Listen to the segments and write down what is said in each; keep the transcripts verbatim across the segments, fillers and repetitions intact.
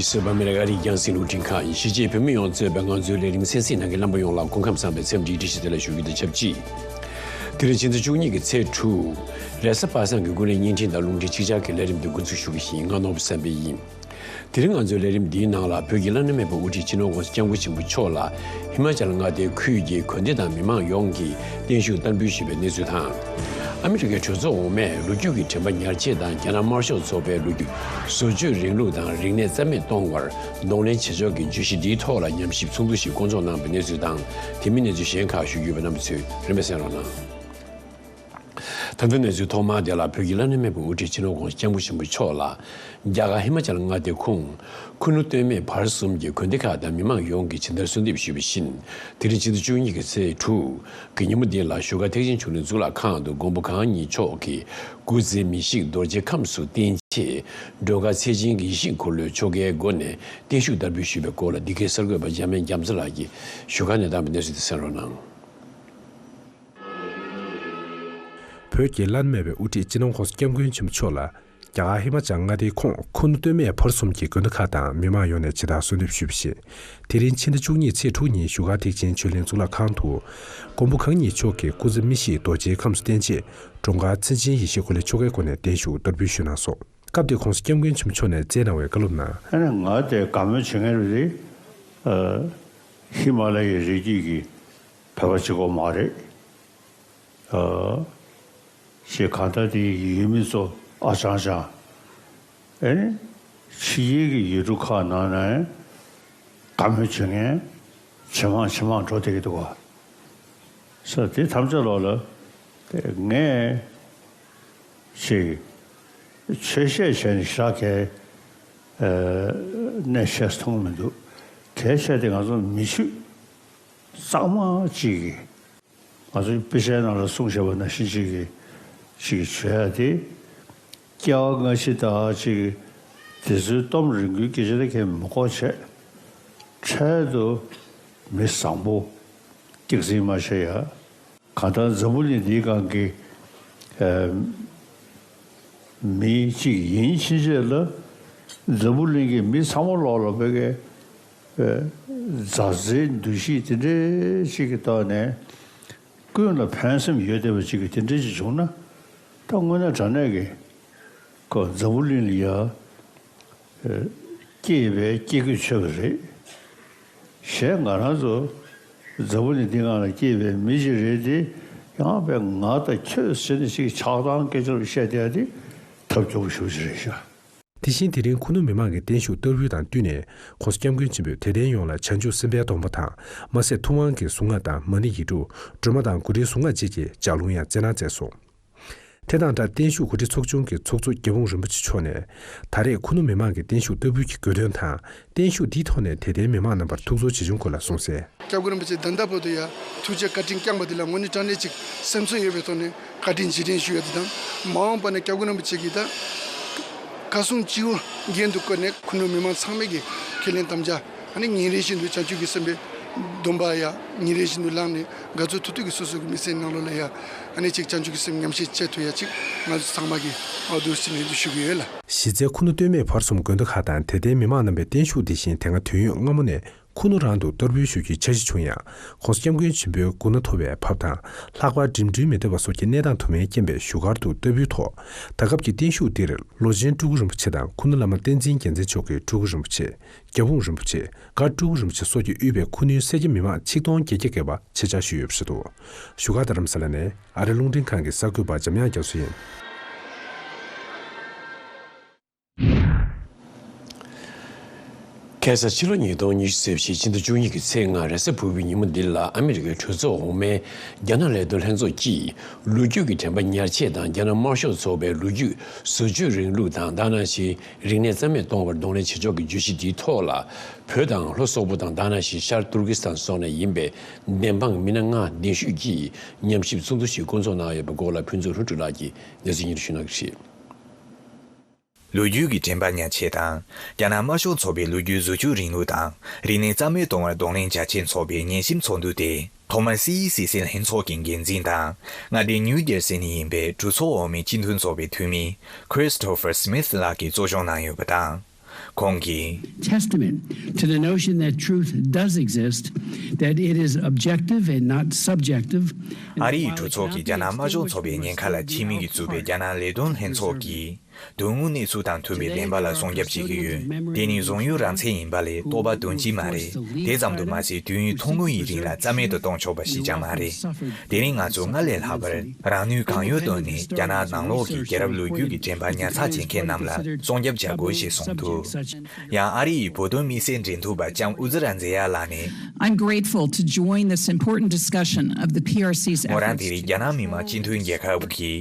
གསོལ་བ་མེར་ག་རི་རྒྱང་སྲིང་རླུང་འཕྲིན་ཁང་ཡིན། གཞིས་བྱེས་བོད་མི་ཡོངས་གཙོས་པའི་ང་ཚོའི་ལས་རིམ་གསན་གཟིགས་གནང་མཁན་རྣམ་པ་ཡོངས་ལ་སྐུ་ཁམས་བཟང་བའི་འཚམས་འདྲིའི་བཀྲ་ཤིས་བདེ་ལེགས་ཞུ་རྒྱུ་དང་ཆབས་ཅིག་དེ་རིང་ཕྱི་ཟླ་བཅུ་གཉིས་ཀྱི་ཚེས་དྲུག་རེས་གཟའ་པ་སངས་ཀྱི་ཀུན་གླེང་བརྙན་འཕྲིན་དང་རླུང་འཕྲིན་ཆིག་ཆར་གྱི་ལས་རིམ་འདི་འགོ་འཛུགས་ཞུ་གི་ཡིན། ང་ནོར་བུ་བསམ་འཕེལ་ཡིན། དེ་རིང་ང་ཚོའི་ལས་རིམ་འདིའི་ནང་ལ་བོད་ཀྱི་བླ་ན་མེད་པའི་དབུ་ཁྲིད་སྤྱི་ནོར་༸གོང་ས་༸སྐྱབས་མགོན་ཆེན་པོ་མཆོག་ལ་ཧི་མ་ཅལ་མངའ་སྡེའི་ཁུལ་གྱི་དགོན་སྡེ་དང་མི་མང་ཡོངས་ཀྱིས་བརྟན་བཞུགས་བསྟར་འབུལ་ཞུས་པའི་གནས་ཚུལ་དང་། ཨ་མི་རི་ཀའི་གྲོས་ཚོགས་འོག་མས་ལོ་རྒྱུས་ཀྱི་དྲན་པ་ཉར་ཆེད་དང་རྒྱ་ནག་དམར་ཤོག་ཚོགས་པའི་ལོ་རྒྱུས་བཟོ་བཅོས་རིང་ལུགས་དང་རིག་གནས་རྩ་མེད་གཏོང་བར་གདོང་ལེན་བྱེད་ཕྱོགས་ཀྱི་བརྗོད་གཞི་འདིའི་ཐོག་ལ་ཉམས་ཞིབ་ཚོགས་འདུ་ཞིག་བསྐོང་ཚོགས་གནང་བའི་གནས་ཚུལ་དང་། དེ་མིན་གནས་ཚུལ་གཞན་ཁག་ཞུ་རྒྱུ་ཡོད་པ། རྣམ་པ་ཚོས་རིམ་པས་གསན་རོགས་གནང་། ད་ལྟ་གནས་ཚུལ་ཐོག་མ་དེ་ལ། བོད་ཀྱི་བླ་ན་མེད་པའི་དབུ་ཁྲིད་སྤྱི་ནོར་༸གོང་ས་༸སྐྱབས་མགོན་ཆེན་པོ་མཆོག་ལ་རྒྱ་གར་ཧི་མ་ཅལ་མངའ་སྡེ་ཁོངས་ཁུ་ནུ་སྟོད་སྨད་བར་གསུམ་གྱི་དགོན་སྡེ་ཁག་དང་མི་མང་ཡོངས་ཀྱིས་ཇི་ལྟར་གསོལ་འདེབས་ཞུས་པ་བཞིན། དེ་རིང་ཕྱི་ཟླ་བཅུ་གཉིས་ཀྱི་ཚེས་དྲུག་གི་ཉིན་མོ་འདི་ལ་བཞུགས་སྒར་ཐེག་ཆེན་ཆོས་གླིང་གཙུག་ལག་ཁང་དུ་མགོན་པོ་གང་ཉིད་མཆོག་གི་སྐུ་ཚེ་མི་ཤིགས་རྡོ་རྗེ་ཁམས་སུ་བརྟན་ཆེད་སྒྲོལ་དཀར་ཚེ་ཆེན་གྱི་ཡེ་ཤེས་འཁོར་ལོའི་ཆོ་གའི་སྒོ་ནས་བརྟན་བཞུགས་བསྟར་འབུལ་ཞུས་པའི་སྐོར་ལ། འདི་གའི་གསར་འགོད་པ་འཇམ་དབྱངས་རྒྱ་མཚོ་ལགས་ཀྱིས་བཞུགས་སྒར་ནས་བཏང་བའི་གནས་ཚུལ་དེ་གསན་རོགས་གནང་། བོད་ཀྱི་བླ་ན་མེད་པའི་དབུ་ཁྲིད་སྤྱི་ནོར་༸གོང་ས་༸སྐྱབས་མགོན་ཆེན་པོ་མཆོག་ལ་རྒྱ་གར་ཧི་མ་ཅལ་མངའ་སྡེའི་ཁོངས་ཁུ་ནུ་སྟོད་སྨད་བར་གསུམ་གྱི་དགོན་སྡེ་ཁག་དང་མི་མང་ཡོངས་ནས་ཇི་ལྟར་གསོལ་འདེབས་ཞུས་པ་ཞིག་དེ་རིང་ཕྱི་ཟླ་བཅུ་གཉིས་ཚེས་དྲུག་ཉིན་བཞུགས་སྒར་ཐེག་ཆེན་ཆོས་གླིང་གཙུག་ལག་ཁང་དུ་མགོན་པོ་གང་ཉིད་མཆོག་གི་སྐུ་ཚེ་མི་ཤིགས་རྡོ་རྗེ་ཁམས་སུ་བརྟན་ཆེད་སྒྲོལ་དཀར་མཚན་ཅན་ཡེ་ཤེས་འཁོར་ལོའི་ཆོ་གའི་སྒོ་ནས་བརྟན་བཞུགས་བསྟར་འབུལ་ཞུས་གནང་སོང་། སྐབས་དེར་༸གོང་ས་༸སྐྱབས་མགོན་ཆེན་པོ་མཆོག་ནས་སྩལ་གནང་བའི་བཀའ་སློབ་ནང་། ཨ་ནི་ང་དེ་དགའ་མོས་བྱེད་མཁན་རེད། ཨ། ཧི་མ་ལ་ཡའི་རི་རྒྱུད་ཀྱི་བོད་པ་གཅིག་པོ་མ་རེད། ཨ། ཞེས་གང་ལྟར་དེའི་ཡུལ་མི་ཚོ་ཨ་ཅང་ཅང་། ཨེ། ཕྱི་རྒྱལ་གྱི་ཡུལ་གྲུ་ཁག་ནང་ནས་དགའ་མོས་བྱེད་མཁན་ཇེ་མང་ཇེ་མང་འགྲོ་བསྡད་ཀྱི་འདུག་ག། ས་དེ་ཐམས་ཅད་ལོག་ལ་དེ་ངས་ཅིག་ཆོས་བཤད་བྱས་ནས་ཞེ་དྲག་གི་ཨ། གནས་བཤད་མཐོང་མི་འདུག། གལ་ཆེ་དེ་ང་ཚོ་མི་ཆོས་གཙང་མ་གཅིག་གིས། ང་ཚོའི་དཔེ་ཆའི་ནང་ལ་གསུངས་བཞག་པ་ནང་བཞིན་ཅིག་གིས་ཅིག་བྱོས་ཡ་དེ། སྐྱེ་བ་སྔ་ཕྱི་དང་ཅིག་དེ་ཚོའི་གཏམ་རིང་པོའི་སྐད་ཆ་དེ་གས་མི་གོ་བྱས། འཕྲལ་དུ་མི་བཟང་པོ་སྐྱག་རྫུན་མ་བཤད་ཡ། གང་ལྟར་འཛམ་བུ་གླིང་འདིའི་སྒང་གི་ཨ། མི་གཅིག་ཡིན་ཕྱིན་ཆད་ལ། འཛམ་བུ་གླིང་གི་མི་ཚང་མ་ལོག་ལ་བོད་ཀྱི་ཨ། མཛའ་བརྩེའི་འདུ་ཤེས་དེ་འདྲའི་ཅིག་གི་ཐོག་ནས་ཀུན་ལ་ཕན་སེམས་ཡོད་བསྡད་པ་ཅིག་གི་དེ་འདྲའི་ཅིག་བྱུང་ན། ད་དངོས་གནས་དྲང་གནས་ཀྱི་ཁོ་འཛམ་བུ་གླིང་ལ་ཡ། སྐྱེས་པའི་སྐྱེ་དགུའི་ཆོས་པ་རེད། གཞན་ང་རང་ཚོ་འཛམ་བུ་གླིང་འདི་སྒང་ལ་སྐྱེས་པའི་མི་ཞིག་རེད་དེ། ཡང་པའི་ང་དང་ཁྱོད་ཟེར་ནས་ཅིག་ཆགས་སྡང་སྐད་ཆ་བཤད་བསྡད་ཡ་དེ་ཐབས་སྐྱོ་པོ་ཞེ་པོ་ཅིག་རེད་ཤག། དེ་བཞིན་དེ་རིང་ཁུ་ནུ་མི་མང་གིས་བརྟན་བཞུགས་བསྟར་འབུལ་དང་བསྟུན་ནས། ༸གོང་ས་༸སྐྱབས་མགོན་ཆེན་པོས་དད་ལྡན་ཡོངས་ལ་བྱང་ཆུབ་སེམས་དཔའི་སྡོམ་པ་དང་། མ་ཟད་ཐུབ་དབང་གི་གཟུངས་སྔགས་དང་མ་ཎི་ཡིག་དྲུག། སྒྲོལ་མ་དང་གུ་རུའི་གཟུངས་སྔགས་བཅས་ཀྱི་ལྗགས་ལུང་ཡང་སྩལ་གནང་མཛད་སོང་། དེ་དང་སྦྲགས་བརྟན་བཞུགས་གོ་སྒྲིག་ཚོགས་ཆུང་གི་ཚོགས་གཙོ་རྒྱལ་འབུམ་རིན་པོ་ཆེ་མཆོག་ནས། ད་རེས་ཁུ་ནུ་མི་མང་གི་བརྟན་བཞུགས་བསྟར་འབུལ་གྱི་དགོས་དོན་དང་། བརྟན་བཞུགས་འདིའི་ཐོག་ནས་དད་ལྡན་མི་མང་རྣམ་པར་ཐུགས་ཚོར་ཇི་བྱུང་སྐོར་ལ་གསུངས་གསལ། སྐྱབས་མགོན་རིན་པོ་ཆེ་ད་ལྟ་བར་དུ་ཡང་ཐུགས་རྗེ་བཀའ་དྲིན་བསྐྱངས་པ་འདི་ལ་དངོས་གནས་དྲང་གནས་ཅིག་སེམས་ཚོར་ཡོད་པའི་ཐོག་ནས་བཀའ་དྲིན་རྗེས་དྲན་ཞུ་ཡ་འདི་དང་། མ་འོངས་པ་ནས་སྐྱབས་མགོན་རིན་པོ་ཆེ་གིས་ད་བཀའ་གསུང་སྤྱི་བོ་རྒྱན་དུ་བཀོད་ནས་ཁུ་ནུ་མི་མང་ཚང་མས་ཀྱི་ཁས་ལེན་དམ་བཅའ། ཨ་ནི་ཉིན་རེ་བཞིན་དུ་བྱང་ཆུབ་ཀྱི་སེམས་དཔའི་སྡོམ་པ་ཡ་ཉིན་རེ་བཞིན་དུ་བླངས་ནས། དགའ་ཚོར་ཐུབ་ཐུབ་ཀྱི་སོ་སོ་གི་མི་ཚེའི་ནང་ལོགས་ལ་ཡ། ཨ་ནི་ཅིག་བྱང་ཆུབ་ཀྱི་སེམས་ཉམས་བཞེས་བྱེད་ཐུབ་ཡ་ཅིག་ང་ཚོ་ཚང་མ་གིས་འོ་འདུག་སེ་ནས་འདུག་ཞུ་གི་ཡོད་ལ། གཞི་རྩའི་ཁུ་ནུ་སྟོད་སྨད་བར་གསུམ་དགོན་སྡེ་ཁག་དང་དད་ལྡན་མི་མང་རྣམ་པའི་བརྟན་བཞུགས་འདི་བཞིན་དེ་སྔ་དུས་ཡུན་སྔ་མོ་ནས་ཁུ་ནུ་རང་དུ་བསྟར་འབུལ་ཞུ་རྒྱུའི་འཆར་གཞི་བྱུང་ཡང་། ༸གོང་ས་༸སྐྱབས་མགོན་ཆེན་པོའི་མགོ་ན་མཐོ་བའི་བབས་དང་། ལྷག་པར་འགྲིམ་འགྲུལ་མི་བདེ་བ་སོགས་ཀྱི་གནས་སྟངས་དུ་མའི་རྐྱེན་པས་བཞུགས་སྒར་དུ་བསྟར་འབུལ་ཐོག། ད་སྐབས་ཀྱི་བརྟན་བཞུགས་འདིར་ལོ་ཆེན་སྤྲུལ་སྐུ་རིན་པོ་ཆེ་དང་ཁུ་ནུ་བླ་མ་བསྟན་འཛིན་རྒྱལ་མཚན་མཆོག་གི་སྤྲུལ་སྐུ་རིན་པོ་ཆེ། རྒྱལ་འབུམ་རིན་པོ་ཆེ། སྒར་སྤྲུལ་སྐུ་རིན་པོ་ཆེ་སོགས་ཀྱིས་དབུས་པའི་ཁུ་ནུའི་སེར་སྐྱ་མི་མང་ཆིག་སྟོང་བརྒྱད་བརྒྱ་བརྒལ་བ་ཆེད་བཅར་ཞུས་ཡོད་པ་རེད་འདུག། བཞུགས་སྒར་རྡ་རམ་ས་ལ་ནས་ཨ་རི་རླུང་འཕྲིན་ཁང་གི་གསར་འགོད་པ་འཇམ་དབྱངས་རྒྱ་མཚོ་ཡིན། ཁ་སང་ཕྱི་ལོ་ཉིས་སྟོང་ཉི་ཤུ་རྩ་བཞི་ཕྱི་ཟླ་བཅུ་གཉིས་ཀྱི་ཚེས་ལྔ་རེས་གཟའ་ཕུར་བུའི་ཉིན་མོ་འདི་ལ་ཨ་མི་རི་ཀའི་གྲོས་ཚོགས་འོག་མའི་རྒྱ་ནག་ལས་དོན་ལྷན་ཚོགས་ཀྱིས་ལོ་རྒྱུས་ཀྱི་དྲན་པ་ཉར་ཆེད་དང་། རྒྱ་ནག་དམར་ཤོག་ཚོགས་པའི་ལོ་རྒྱུས་བཟོ་བཅོས་རིང་ལུགས་དང་། ད་ག་ནང་བཞིན་རིག་གནས་རྩ་མེད་གཏོང་བར་གདོང་ལེན་བྱེད་ཕྱོགས་ཀྱི་བརྗོད་གཞི་འདིའི་ཐོག་ལ། བོད་དང་ལྷོ་སོག་པོ་དང་། ད་ག་ནང་བཞིན་ཤར་ཏུར་ཀི་སི་ཐན་སོགས་ནས་ཡིན་པའི་བདེན་དཔང་མི་སྣ་ལྔ་གདན་ཞུས་ཀྱིས་ཉམས་ཞིབ་ཚོགས་འདུ་ཞིག་བསྐོང་ཚོགས་གནང་ཡོད་པའི་སྐོར་ལ། ཕུན་ཚོགས་ལྷུན་གྲུབ་ལགས་ཀྱིས་གནས་ཚུལ་སྙན་སྒྲོན་ཞུ་གནང་གི་རེད། ལོ་རྒྱུས་ཀྱི་དྲན་པ་ཉར་ཆེད་དང་། རྒྱ་ནག་དམར་ཤོག་ཚོགས་པའི་ལོ་རྒྱུས་བཟོ་བཅོས་རིང་ལུགས་དང་། རིག་གནས་རྩ་མེད་གཏོང་བར་གདོང་ལེན་བྱ་ཆེད་འཚོགས་པའི་ཉན་ཞིབ་ཚོགས་འདུ་དེ། ཐོག་མར་སི་ཨི་སི་སི་ལྷན་ཚོགས་ཀྱི་འགན་འཛིན་དང་། མངའ་སྡེ་ནིའུ་ཇར་སི་ནས་ཡིན་པའི་གྲོས་ཚོགས་འོག་མའི་སྤྱི་མཐུན་ཚོགས་པའི་འཐུས་མི་Christopher Smith་ལགས་ཀྱིས་གཙོ་སྐྱོང་གནང་ཡོད་པ་དང་། ཁོང་གིས། Testament to the notion that truth does exist, that it is objective and not subjective. ཨ་རི་ཡི་གྲོས་ཚོགས་ཀྱིས་རྒྱ་ནག་དམར་ཤོག་ཚོགས་པའི་ཉེན་ཁ་ལ་ཕྱི་མིག་གིས་བཙུགས་པའི་རྒྱ་ནག་ལས་དོན་ལྷན་ཚོགས་ཀྱིས། དོན་དངོས་གནས་ཚུལ་དང་མཐུན་པའི་བདེན་པ་ལ་སྲུང་སྐྱོབ་བྱེད་ཀྱི་ཡོད། དེ་ནི་བཟང་ཡོད་རང་མཚན་ཡིན་པ་ལས་རྟོག་པ་དོན་གཅིག་མ་རེད། དེ་ཙམ་དུ་མ་ཟད་དུས་ཡུན་ཐུང་ངུ་ཡི་རིང་ལ་རྩ་མེད་དུ་གཏོང་ཆོག་པ་ཞིག་ཀྱང་མ་རེད། དེ་རིང་ང་ཚོ་སྔར་ལས་ལྷག་པར་རང་ནུས་གང་ཡོད་བཏོན་ནས་རྒྱ་ནག་ནང་ལོགས་ཀྱི་རྒྱལ་རབས་ལོ་རྒྱུས་ཀྱི་དྲན་པ་ཉར་ཚགས་བྱེད་མཁན་རྣམས་ལ་སྲུང་སྐྱོབ་བྱ་དགོས་ཞེས་གསུངས་འདུག་ཡང་ཨ་རི་ཡི་བོད་དོན་དམིགས་བསལ་འབྲེལ་མཐུད་པ་ལྕམ་ཨུ་ཛི་ར་མཛེས་ཡ་ལགས་ནས། I'm grateful to join this important discussion of the P R C's efforts. མོ་རང་དེ་རིང་རྒྱ་ནག་མི་དམངས་སྤྱི་མཐུན་རྒྱལ་ཁབ་ཀྱི་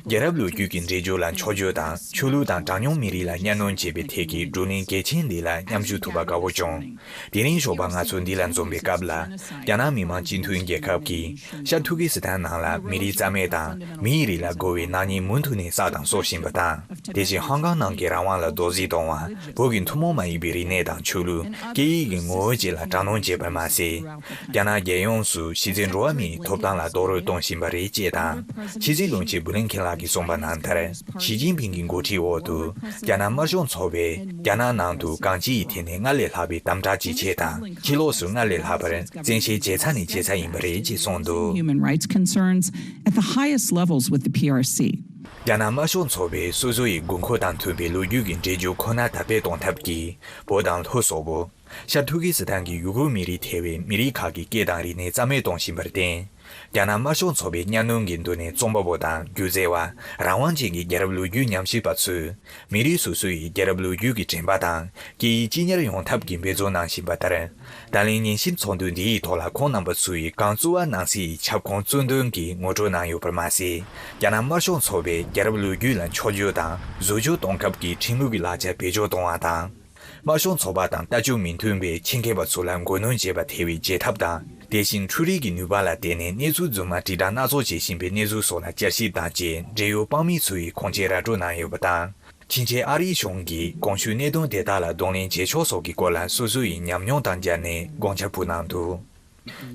རྒྱལ་རབས་ལོ་རྒྱུས་ཀྱི་འགྲེལ་བརྗོད་ལ་འཕྱོག་བརྗོད་དང་ཆོས་ལུགས་དང་གྲངས་ཉུང་མི་རིགས་ལ་གཉའ་གནོན་བྱེད་པའི་ཐད་ཀྱི་བགྲོ་གླེང་གལ་ཆེན་འདི་ལ་མཉམ་ཞུགས་ཐུབ་པ་དགའ་བོ་བྱུང་། དེ་རིང་ཞོགས་པ་ང་ཚོ་འདི་ལ་འཛོམས་པའི་སྐབས་ལ། རྒྱ་ནག་མི་དམངས་སྤྱི་མཐུན་རྒྱལ་ཁབ་ཀྱིས་ཤར་ཐུར་ཀི་སི་ཐན་ནང་ལ་མི་རིགས་རྩ་མེད་དང་མིའི་རིགས་ལ་རྒོལ་བའི་ནག་ཉེས་མུ་མཐུད་ནས་བསགས་དང་གསོག་བཞིན་པ་དང་། དེ་བཞིན་ཧོང་ཀོང་ནང་གི་རང་དབང་ལ་རྡོག་རྫིས་གཏོང་བ། བོད་ཀྱི་ཐུན་མོང་མ་ཡིན་པའི་རིག་གནས་དང་ཆོས་ལུགས། སྐད་ཡིག་གི་ངོ་བོ་བཅས་ལ་དྲག་གནོན་བྱས་པར་མ་ཟད། རྒྱ་ནག་རྒྱལ་ཡོངས་སུ་གཞི་རྩའི་འགྲོ་བ་མིའི་ཐོབ་ཐང་ལ་རྡོག་རོལ་གཏོང་བཞིན་པ་རེད་ཅེས་དང་། ཕྱི་སྲིད་བློན་ཆེན་བུ་ལིན་ཁེན་ལགས་ཀྱིས་གསུངས་པ་ནང་ལྟར། ཞི་ཅིན་ཕིང་གི་འགོ་ཁྲིད་འོག་ཏུ། རྒྱ་ནག་དམར་ཤོག་ཚོགས་པས་རྒྱ་ནག་ནང་དུ་གང་ཅིའི་ཐད་ནས་སྔར་ལས་ལྷག་པའི་དམ་དྲག་ཇེ་ཆེ་དང་། ཕྱི་ལོགས་སུ་སྔར་ལས་ལྷག་པར་བཙན་ཤེད་ཇེ་ཚ་ནས་ཇེ་ཚ་ཡིན་པ་རེད་ཅེས་གསུངས་འདུག Human rights concerns at the highest levels with the P R C. རྒྱ་ནག་དམར་ཤོག་ཚོགས་པས་སོ་སོ་ཡི་དགོས་མཁོ་དང་མཐུན་པའི་ལོ་རྒྱུས་ཀྱི་འགྲེལ་བརྗོད་ཁོ་ན་དར་སྤེལ་གཏོང་ཐབས་ཀྱིས་བོད་དང་ལྷོ་སོག་པོ། ཤར་ཐུར་ཀི་སི་ཐན་གྱི་ཡུ་གུར་མི་རིགས་ཐེ་བའི་མི་རིགས་ཁག་གི་སྐད་དང་རིག་གནས་རྩ་མེད་གཏོང་བཞིན་པར་བརྟེན། རྒྱ་ནག་དམར་ཤོག་ཚོགས་པའི་གཉའ་གནོན་གྱི་མདུན་ནས་རྩོམ་པ་པོ་དང་སྒྱུ་རྩལ་བ། རང་དབང་ཅན་གྱི་རྒྱལ་རབས་ལོ་རྒྱུས་ཉམས་ཞིབ་པ་ཚོས། མི་རིགས་སོ་སོ་ཡི་རྒྱལ་རབས་ལོ་རྒྱུས་ཀྱི་དྲན་པ་དང་སྐད་ཡིག་གཅིག་གཉེར་ཡོང་ཐབས་ཀྱི་འབད་བརྩོན་གནང་བཞིན་པ་ལྟར། ད་ལན་ཉན་ཞིབ་ཚོགས་འདུ་འདིའི་ཐོག་ལ་ཁོང་རྣམ་པ་ཚོ་ཡིས་གངས་ཙུའུ་ཝ་ནང་སྲིད་ཡི་ཁྱབ་ཁོངས་གཙོ་འདོན་གྱིས་ངོ་སྤྲོད་གནང་ཡོད་པར་མ་ཟད། རྒྱ་ནག་དམར་ཤོག་ཚོགས་པའི་རྒྱལ་རབས་ལོ་རྒྱུས་ལ་འཕྱོག་བརྗོད་དང་བཟོ་བཅོས་གཏོང་སྐབས་ཀྱི་ཁྲིམས་ལུགས་ཀྱི་ལག་ཆ་བེད་སྤྱོད་གཏོང་བ་དང་། དམར་ཤོག་ཚོགས་པ་དང་ལྟ་སྤྱོད་མི་མཐུན་པའི་ཆེད་མཁས་པ་ཚོ་ལ་མགོ་གནོན་བྱེད་པ་ཐེ་བའི་བྱེད་ཐབས་དང་། དེ་བཞིན་འཕྲུལ་རིག་གི་ནུས་པ་ལ་བརྟེན་ནས་གནས་ཚུལ་རྫུན་མ་དྲིལ་བསྒྲགས་སྣ་ཚོགས་བྱེད་བཞིན་པའི་གནས་ཚུལ་སོགས་ལ་བསྐྱར་ཞིབ་དང་བཅས་འབྲེལ་ཡོད་དཔང་མི་ཚོ་ཡིས་ཁུངས་སྐྱེལ་ར་སྤྲོད་གནང་ཡོད་པ་དང་། ཕྱིན་ཆད་ཨ་རིའི་གཞུང་གིས་གོང་ཞུས་གནད་དོན་དེ་དག་ལ་གདོང་ལེན་བྱེད་ཕྱོགས་སོགས་ཀྱི་སྐོར་ལ་སོ་སོ་ཡི་ཉམས་མྱོང་དང་སྦྱར་ནས་དགོངས་འཆར་ཕུལ་གནང་འདུག་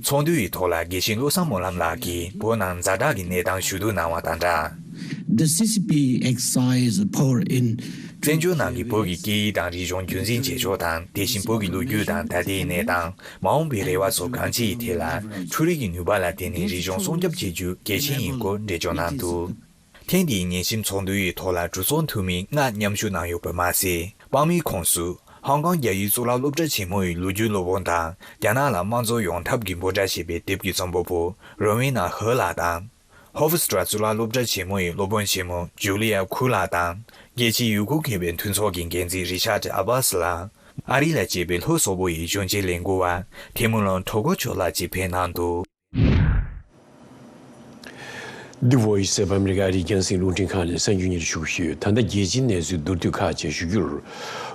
ཚོགས་འདུ་ཡི་ཐོག་ལ་དགེ་བཤེས་བློ་བཟང་སྨོན་ལམ་ལགས་ཀྱིས་བོད་ནང་ཛ་དྲག་གི་གནས་སྟངས་ཞུ་གཏུག་གནང་བ་དང་སྦྲགས། The C C P exercise power in བཙན་བྱོལ་ནང་གི་བོད་ཀྱི་སྐད་ཡིག་དང་རིག་གཞུང་རྒྱུན་འཛིན་བྱེད་ཕྱོགས་དང་། དེ་བཞིན་བོད་ཀྱི་ལོ་རྒྱུས་དང་ད་ལྟའི་གནས་སྟངས། མ་འོངས་པའི་རེ་བ་སོགས་གང་ཅིའི་ཐད་ལ། འཕྲུལ་རིག་གི་ནུས་པ་ལ་བརྟེན་ནས་རིག་གཞུང་སྲུང་སྐྱོབ་བྱེད་རྒྱུ་གལ་ཆེན་ཡིན་སྐོར་འགྲེལ་བརྗོད་གནང་འདུག་ཐེངས་འདིའི་ཉན་ཞིབ་ཚོགས་འདུ་ཡི་ཐོག་ལ་གྲོས་ཚོགས་འཐུས་མི་ལྔ་མཉམ་ཞུགས་གནང་ཡོད་པ་མ་ཟད། དཔང་མིའི་ཁོངས་སུ་ཧོང་ཀོང་རྒྱ་ཡིག་གཙུག་ལག་སློབ་གྲྭ་ཆེན་མོ་ཡི་ལོ་རྒྱུས་སློབ་དཔོན་དང་། རྒྱ་ནག་ལ་དམངས་གཙོ་ཡོང་ཐབས་ཀྱི་འབོད་སྒྲ་ཞེས་པའི་དེབ་ཀྱི་རྩོམ་པ་པོ་རོ་ཝེ་ན་ཧོ་ལགས་དང་། ཧོ་ཧྥུ་སི་ཀྲ་གཙུག་ལག་སློབ་གྲྭ་ཆེན་མོ་ཡི་སློབ་དཔོན་ཆེན་མོ་ཇུ་ལི་ཡ་ཁུ་ལགས་དང་། རྒྱལ་སྤྱིའི་ཡུ་གུར་མཁས་པའི་མཐུན་ཚོགས་ཀྱི་འགན་འཛིན་རི་ཤར་ཏི་ཨ་བྷ་སི་ལགས། ཨ་རི་ལ་སྐྱེས་པའི་ལྷོ་སོག་པོ་ཡི་གཞོན་སྐྱེས་ལས་འགུལ་བ་ཐེ་མུ་ལོན་གྲོ་གོ་ཆོ་ལགས་བཅས་ཕེབས་གནང་འདུག The Voice of America ཨ་རིའི་རྒྱང་སྲིང་རླུང་འཕྲིན་ཁང་ནས་གསར་འགྱུར་སྙན་སྒྲོན་ཞུ་གི་ཡོད། ད་ལྟ་རྒྱལ་སྤྱིའི་གནས་ཚུལ་མདོར་བསྡུས་ཁག་ཅིག་ཞུ་རྒྱུར།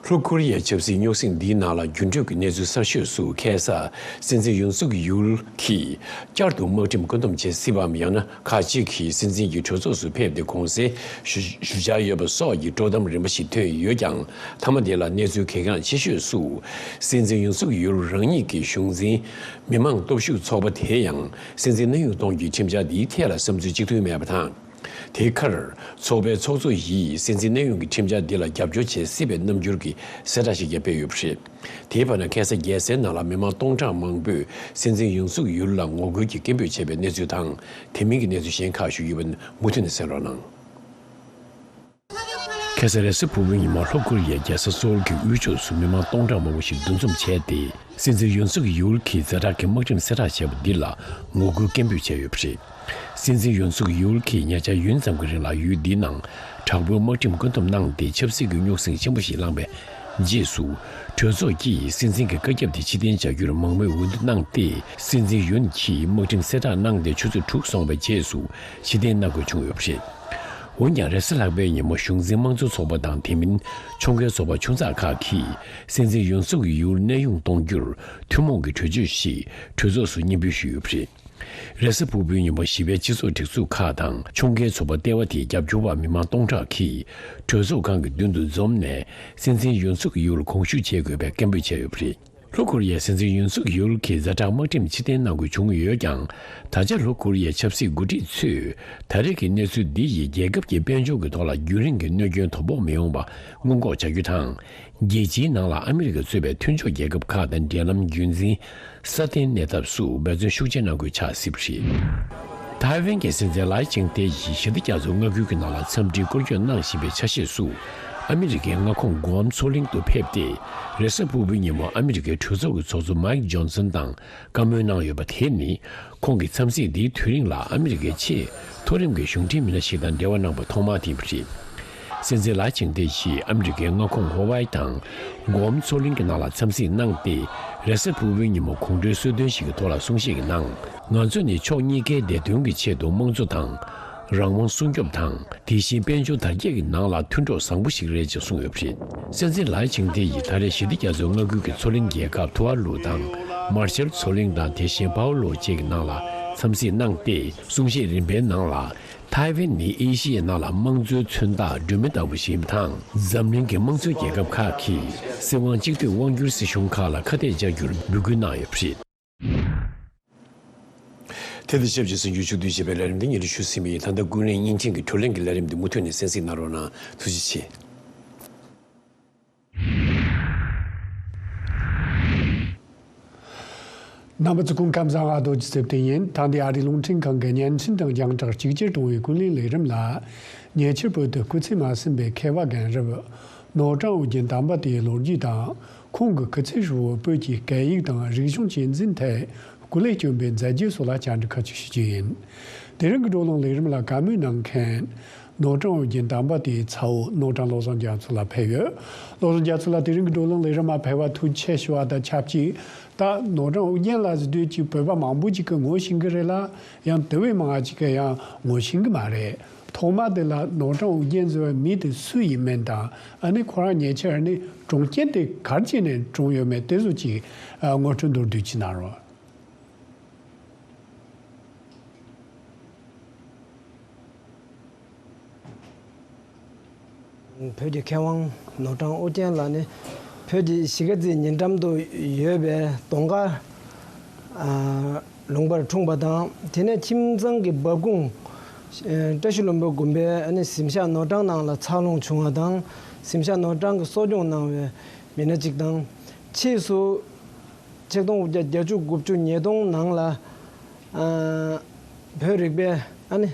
ལྷོ་ཀོ་རི་ཡའི་ཆབ་སྲིད་རྙོག་ཟིང་འདིའི་ནང་ལ་འགྱུར་འགྲོས་ཀྱི་གནས་ཚུལ་གསར་ཤོས་སུ་ཁ་སང་སྲིད་འཛིན་ཡུན་སུག་ཡུལ་གྱིས་བསྐྱར་དུ་དམག་ཁྲིམས་བཀོད་འདོམས་བྱེད་སྲིད་པའམ། ཡང་ན་ཁག་ཅིག་གིས་སྲིད་འཛིན་གྱི་གྲོས་ཚོགས་སུ་ཕེབས་ཏེ་དགོངས་སེལ་ཞུ་ཞུ་འཆར་ཡོད་པ་སོགས་ཀྱི་དཀྲོག་གཏམ་རིམ་པ་ཞིག་ཐོན་ཡོད་ཀྱང་། མཐའ་མ་དེ་ལ་གནས་ཚུལ་གལ་འགངས་ཆེ་ཤོས་སུ། སྲིད་འཛིན་ཡུན་སུག་ཡུལ་རང་ཉིད་ཀྱི་གཞུང་འཛིན་མི་མང་སྟོབས་ཤུགས་ཚོགས་པ་དེ་ཡང་སྲིད་འཛིན་གནས་དབྱུང་གཏོང་རྒྱུའི་ཁྲིམས་འཆར་འདིའི་ཐད་ལ་བསམ་ཚུལ་གཅིག་མཐུན་མེད་པ་དང་། དེའི་ཁར་ཚོགས་པའི་ཚོགས་གཙོ་ཡིས་སྲིད་འཛིན་གནས་དབྱུང་གི་ཁྲིམས་འཆར་འདི་ལ་རྒྱབ་སྐྱོར་བྱེད་སྲིད་པའི་རྣམ་འགྱུར་གྱི་གསལ་བསྒྲགས་ཤིག་ཀྱང་སྤེལ་ཡོད་པ་རེད། དེའི་བར་ན་ཁ་སང་རྒྱལ་སའི་ནང་ལ་མི་མང་སྟོང་ཕྲག་མང་པོས་སྲིད་འཛིན་ཡུན་སུག་ཡུལ་ལ་ངོ་རྒོལ་གྱི་སྐད་འབོད་བྱས་པའི་གནས་ཚུལ་དང་། དེ་མིན་གྱི་གནས་ཚུལ་གཞན་ཁག་ཞུ་རྒྱུ་ཡིན་པ་མུ་མཐུད་ནས་གསན་རོགས་གནང་། ཁ་སང་རེས་གཟའ་ཕུར་བུའི་ཉིན་མོ་ལྷོ་ཀོ་རི་ཡའི་རྒྱལ་ས་སོལ་གྱི་དབུས་ཕྱོགས་སུ་མི་མང་སྟོང་ཕྲག་མང་པོ་ཞིག་འདུ་འཛོམས་བྱས་ཏེ། སྲིད་འཛིན་ཡུན་སུག་ཡུལ་གྱིས་ཛ་དྲག་གི་དམག་ཁྲིམས་གསལ་བསྒྲགས་བྱས་པ་འདི་ལ་ངོ་རྒོལ་སྐད་འབོད་བྱས་ཡོད་པ་རེད། སྲིད་འཛིན་ཡུན་སུག་ཡུལ་གྱིས་ཉེ་ཆར་ཡུན་ཙམ་གྱི་རིང་ལ་ཡུལ་འདིའི་ནང་དྲག་པོའི་དམག་ཁྲིམས་བཀོད་འདོམས་གནང་སྟེ། ཆབ་སྲིད་ཀྱི་རྙོག་ཟིང་ཆེན་པོ་ཞིག་བསླངས་པའི་རྗེས་སུ། གྲོས་ཚོགས་ཀྱིས་སྲིད་འཛིན་གྱི་བཀའ་ཁྱབ་དེ་ཕྱིར་འཐེན་བྱ་རྒྱུར་མང་མོས་འོས་བསྡུ་གནང་སྟེ། སྲིད་འཛིན་ཡུན་གྱིས་དམག་ཁྲིམས་གསལ་བསྒྲགས་གནང་སྟེ་ཆུ་ཚོད་དྲུག་སོང་བའི་རྗེས་སུ་ཕྱིར་འཐེན་གནང་དགོས་བྱུང་ཡོད་པ་རེད། འོན་ཀྱང་། རེས་གཟའ་ལྷག་པའི་ཉིན་མོ་གཞུང་འཛིན་དམངས་གཙོ་ཚོགས་པ་དང་། དེ་མིན་ཁྱོང་མཁན་ཚོགས་པ་ཆུང་ཚག་ཁག་གིས་སྲིད་འཛིན་ཡུན་སུག་ཡུལ་གནས་དབྱུང་གཏོང་རྒྱུར་ཐུན་མོང་གི་གྲོས་ཆོད་ཞིག་གྲོས་ཚོགས་སུ་སྙན་འབུལ་ཞུས་ཡོད་པ་རེད། རེས་གཟའ་ཕུར་བུའི་ཉིན་མོ་བཞི་པའི་སྤྱི་ཚོགས་སྒྲིག་འཛུགས་ཁག་དང་ཁྱོང་མཁན་ཚོགས་པ་ལྟེ་བ་དེའི་རྒྱབ་སྐྱོར་བ་མི་མང་སྟོང་ཕྲག་གིས་གྲོས་ཚོགས་ཁང་གི་མདུན་དུ་འཛོམས་ནས། སྲིད་འཛིན་ཡུན་སུག་ཡུལ་དགོངས་ཞུ་བྱེད་དགོས་པའི་སྐད་འབོད་བྱས་ཡོད་པ་རེད། ལྷོ་ཀོ་རི་ཡའི་སྲིད་འཛིན་ཡུན་སུག་ཡུལ་གྱིས་ཛ་དྲག་དམག་ཁྲིམས་ཕྱིར་འཐེན་གནང་དགོས་བྱུང་ཡོད་ཀྱང་། ད་ཆ་ལྷོ་ཀོ་རི་ཡའི་ཆབ་སྲིད་འགོ་ཁྲིད་ཚོས་ད་རེས་ཀྱི་གནས་ཚུལ་འདི་ཡིས་རྒྱལ་ཁབ་ཀྱི་དཔལ་འབྱོར་གྱི་ཐོག་ལ་རྒྱུན་རིང་གི་གནོད་སྐྱོན་དོ་ཕོག་མི་ཡོང་བ་སྔོན་འགོག་བྱ་རྒྱུ་དང་། རྒྱལ་སྤྱིའི་ནང་ལ་ཨ་མི་རི་ཀ་གཙོས་པའི་མཐུན་ཕྱོགས་རྒྱལ་ཁབ་ཁག་དང་འབྲེལ་ལམ་རྒྱུན་འཛིན་སྲ་བརྟན་གནས་ཐབས་སུ་འབད་བརྩོན་ཤུགས་ཆེ་གནང་དགོས་ཆགས་སྲིད་པ་རེད། ཐའེ་ཝན་གྱི་སྲིད་འཛིན་ལའེ་ཆིང་ཏེ་ཡིས་ཞི་བདེ་རྒྱ་མཚོ་མངའ་ཁུལ་གྱི་ནང་ལ་འཚམས་འདྲིའི་སྐོར་སྐྱོད་གནང་བཞིན་པའི་ཆ་ཤས་སུ། ཨ་མི་རི་ཀའི་མངའ་ཁོངས་གུའམ་མཚོ་གླིང་དུ་ཕེབས་ཏེ། རེས་གཟའ་ཕུར་བུའི་ཉིན་མོ་ཨ་མི་རི་ཀའི་གྲོས་ཚོགས་ཀྱི་ཚོགས་གཙོ་མའིག་ཇོན་སན་དང་བཀའ་མོལ་གནང་ཡོད་པ་དེ་ནི། ཁོང་གིས་འཚམས་གཟིགས་འདིའི་དུས་རིང་ལ་ཨ་མི་རི་ཀའི་ཆེས་མཐོ་རིམ་གྱི་གཞུང་འབྲེལ་མི་སྣ་ཞིག་དང་འབྲེལ་བ་གནང་པ་ཐོག་མ་དེ་ཡིན་པ་རེད། སྲིད་འཛིན་ལའེ་ཆིང་ཏེ་ཡིས་ཨ་མི་རི་ཀའི་མངའ་ཁོངས་ཧོ་ཝའི་དང་གུའམ་མཚོ་གླིང་གི་ནང་ལ་འཚམས་གཟིགས་གནང་སྟེ། རེས་གཟའ་ཕུར་བུའི་ཉིན་མོ་གོང་བགྲོའི་གསོལ་སྟོན་ཞིག་གི་ཐོག་ལ་གསུང་བཤད་ཀྱི་ནང་། ང་ཚོ་ནི་ཕྱོགས་གཉིས་ཀའི་བདེ་དོན་གྱི་ཆེད་དུ་དམངས་གཙོ་དང་། རང་དབང་སྲུང་སྐྱོབ་དང་། དེ་བཞིན་དཔལ་འབྱོར་དར་རྒྱས་ཀྱི་ནང་ལ་མཐུན་གྲོགས་བཟང་པོ་ཞིག་རེད་ཅེས་གསུངས་ཡོད་པ་རེད། སྲིད་འཛིན་ལའེ་ཆིང་ཏེ་ཡིས་ད་རེས་ཞི་བདེ་རྒྱ་མཚོའི་མངའ་ཁུལ་གྱི་མཚོ་གླིང་རྒྱལ་ཁབ་ཐུ་ཝཱ་ལུ་དང་། མར་ཤལ་མཚོ་གླིང་དང་དེ་བཞིན་པའོ་ལོ་བཅས་ཀྱི་ནང་ལ་འཚམས་གཟིགས་གནང་སྟེ། གསུང་བཤད་རིམ་པའི་ནང་ལ། ཐའེ་ཝན་ནི་ཨེ་ཤི་ཡའི་ནང་ལ་དམངས་གཙོའི་མཚོན་རྟགས་སྒྲོན་མེ་ལྟ་བུ་ཞིག་ཡིན་པ་དང་། འཛམ་གླིང་གི་དམངས་གཙོའི་རྒྱལ་ཁབ་ཁག་གིས་སྲིད་དབང་གཅིག་སྡུད་དབང་སྒྱུར་སྲིད་གཞུང་ཁག་ལ་ཁ་གཏད་བཅག་རྒྱུར་འབོད་སྐུལ་གནང་ཡོད་པ་རེད། དེ་དང་ཆབས་ཅིག་གསར་འགྱུར་ཕྱོགས་བསྡུས་ཞེས་པའི་ལས་རིམ་འདི་སྙན་སྒྲོན་ཞུས་ཟིན་པ་ཡིན། ད་ལྟ་ཀུན་གླེང་བརྙན་འཕྲིན་གྱི་བགྲོ་གླེང་གི་ལས་རིམ་འདི་མུ་མཐུད་ནས་གསན་གཟིགས་གནང་རོགས་གནང་། ཐུགས་རྗེ་ཆེ། རྣམ་པ་ཚོ་སྐུ་ཁམས་བཟང་། ཨ་རྡོ་རྗེ་ཚེ་བརྟན་ཡིན། ད་འདི་ཨ་རིའི་རླུང་འཕྲིན་ཁང་གི་བརྙན་འཕྲིན་དང་རྒྱང་བསྒྲགས་གཅིག་གྱུར་གཏོང་བའི་ཀུན་གླེང་ལས་རིམ་ལ། ཉེ་ཆར་བོད་དུ་སྐུ་ཚེ་མ་ཟིན་པའི་མཁས་པ་རྒན་རབས་ནོར་བྲང་ཨོ་རྒྱན་དམ་པ་དེའི་ལོ་རྒྱུས་དང་། ཁོང་གི་སྐུ་ཚེ་ཧྲིལ་བོར་བོད་ཀྱི་སྐད་ཡིག་དང་རིག་གཞུང་གཅེས་འཛིན་ཐད་སྐུ་ལས་བསྐྱོན་པའི་མཛད་རྗེས་སོགས་ལ་བཅར་འདྲི་ཁ་ཤས་ཞུ་རྒྱུ་ཡིན། དེ་རིང་གི་བགྲོ་གླེང་ལས་རིམ་ལ་བཀའ་མོལ་གནང་མཁན། ནོར་བྲང་ཨོ་རྒྱན་དམ་པ་དེའི་ཚ་བོ་ནོར་བྲང་བློ་བཟང་རྒྱ་མཚོ་ལགས་ཕེབས་ཡོད། བློ་བཟང་རྒྱ་མཚོ་ལགས་དེ་རིང་གི་བགྲོ་གླེང་ལས་རིམ་མ་ཕེབས་པར་ཐུགས་རྗེ་ཆེ་ཞུ་བ་དང་ཆབས་ཅིག་ད་ནོར་བྲང་ཨོ་རྒྱན་ལགས་ཟེར་དུས་ཀྱི་བོད་པ་མང་པོ་ཅིག་གིས་ངོ་ཤེས་ཀྱི་རེད་ལ། ཡང་དེ་བས་མང་བ་ཅིག་གིས་ཡང་ངོ་ཤེས་ཀྱི་མ་རེད། ཐོག་མ་དེ་ལ་ནོར་བྲང་ཨོ་རྒྱན་ཟེར་བའི་མི་དེ་སུ་ཡིན་མིན་དང་། ཨ་ནི་ཁོ་རང་ཉེ་ཆར་ནི་གྲོངས་རྐྱེན་དེ་ག་རེ་བྱས་ནས་གྲོངས་ཡོད་མེད་དེ་ཚོ་ཅིག་ངོ་སྤྲོད་མདོར་བསྡུས་ཅིག་གནང་རོགས། བོད་ཀྱི་མཁས་དབང་ནོར་བྲང་ཨོ་རྒྱན་ལགས་ནི་བོད་ཀྱི་གཞིས་ཀ་རྩེའི་ཉེ་འགྲམ་དུ་ཡོད་པའི་གདོང་དཀར་ལུང་པར་འཁྲུངས་པ་དང་། དེ་ནས་ཁྱིམ་ཚང་གི་འབབ་ཁུངས་བཀྲ་ཤིས་ལྷུན་པོ་དགོན་པའི་ཨ་ནི་གཟིམ་ཤག་ནོར་བྲང་ནང་ལ་འཚར་ལོངས་བྱུང་བ་དང་། གཟིམ་ཤག་ནོར་བྲང་གི་གསོ་སྐྱོང་གནང་བའི་མི་སྣ་གཅིག་དང་། ཕྱིས་སུ་ཆིག་སྟོང་དགུ་བརྒྱ་བརྒྱད་ཅུ་དགུ་བཅུ་ཉིས་སྟོང་ནང་ལ་ཨ་བོད་རིག་པའི་ཨ་ནི་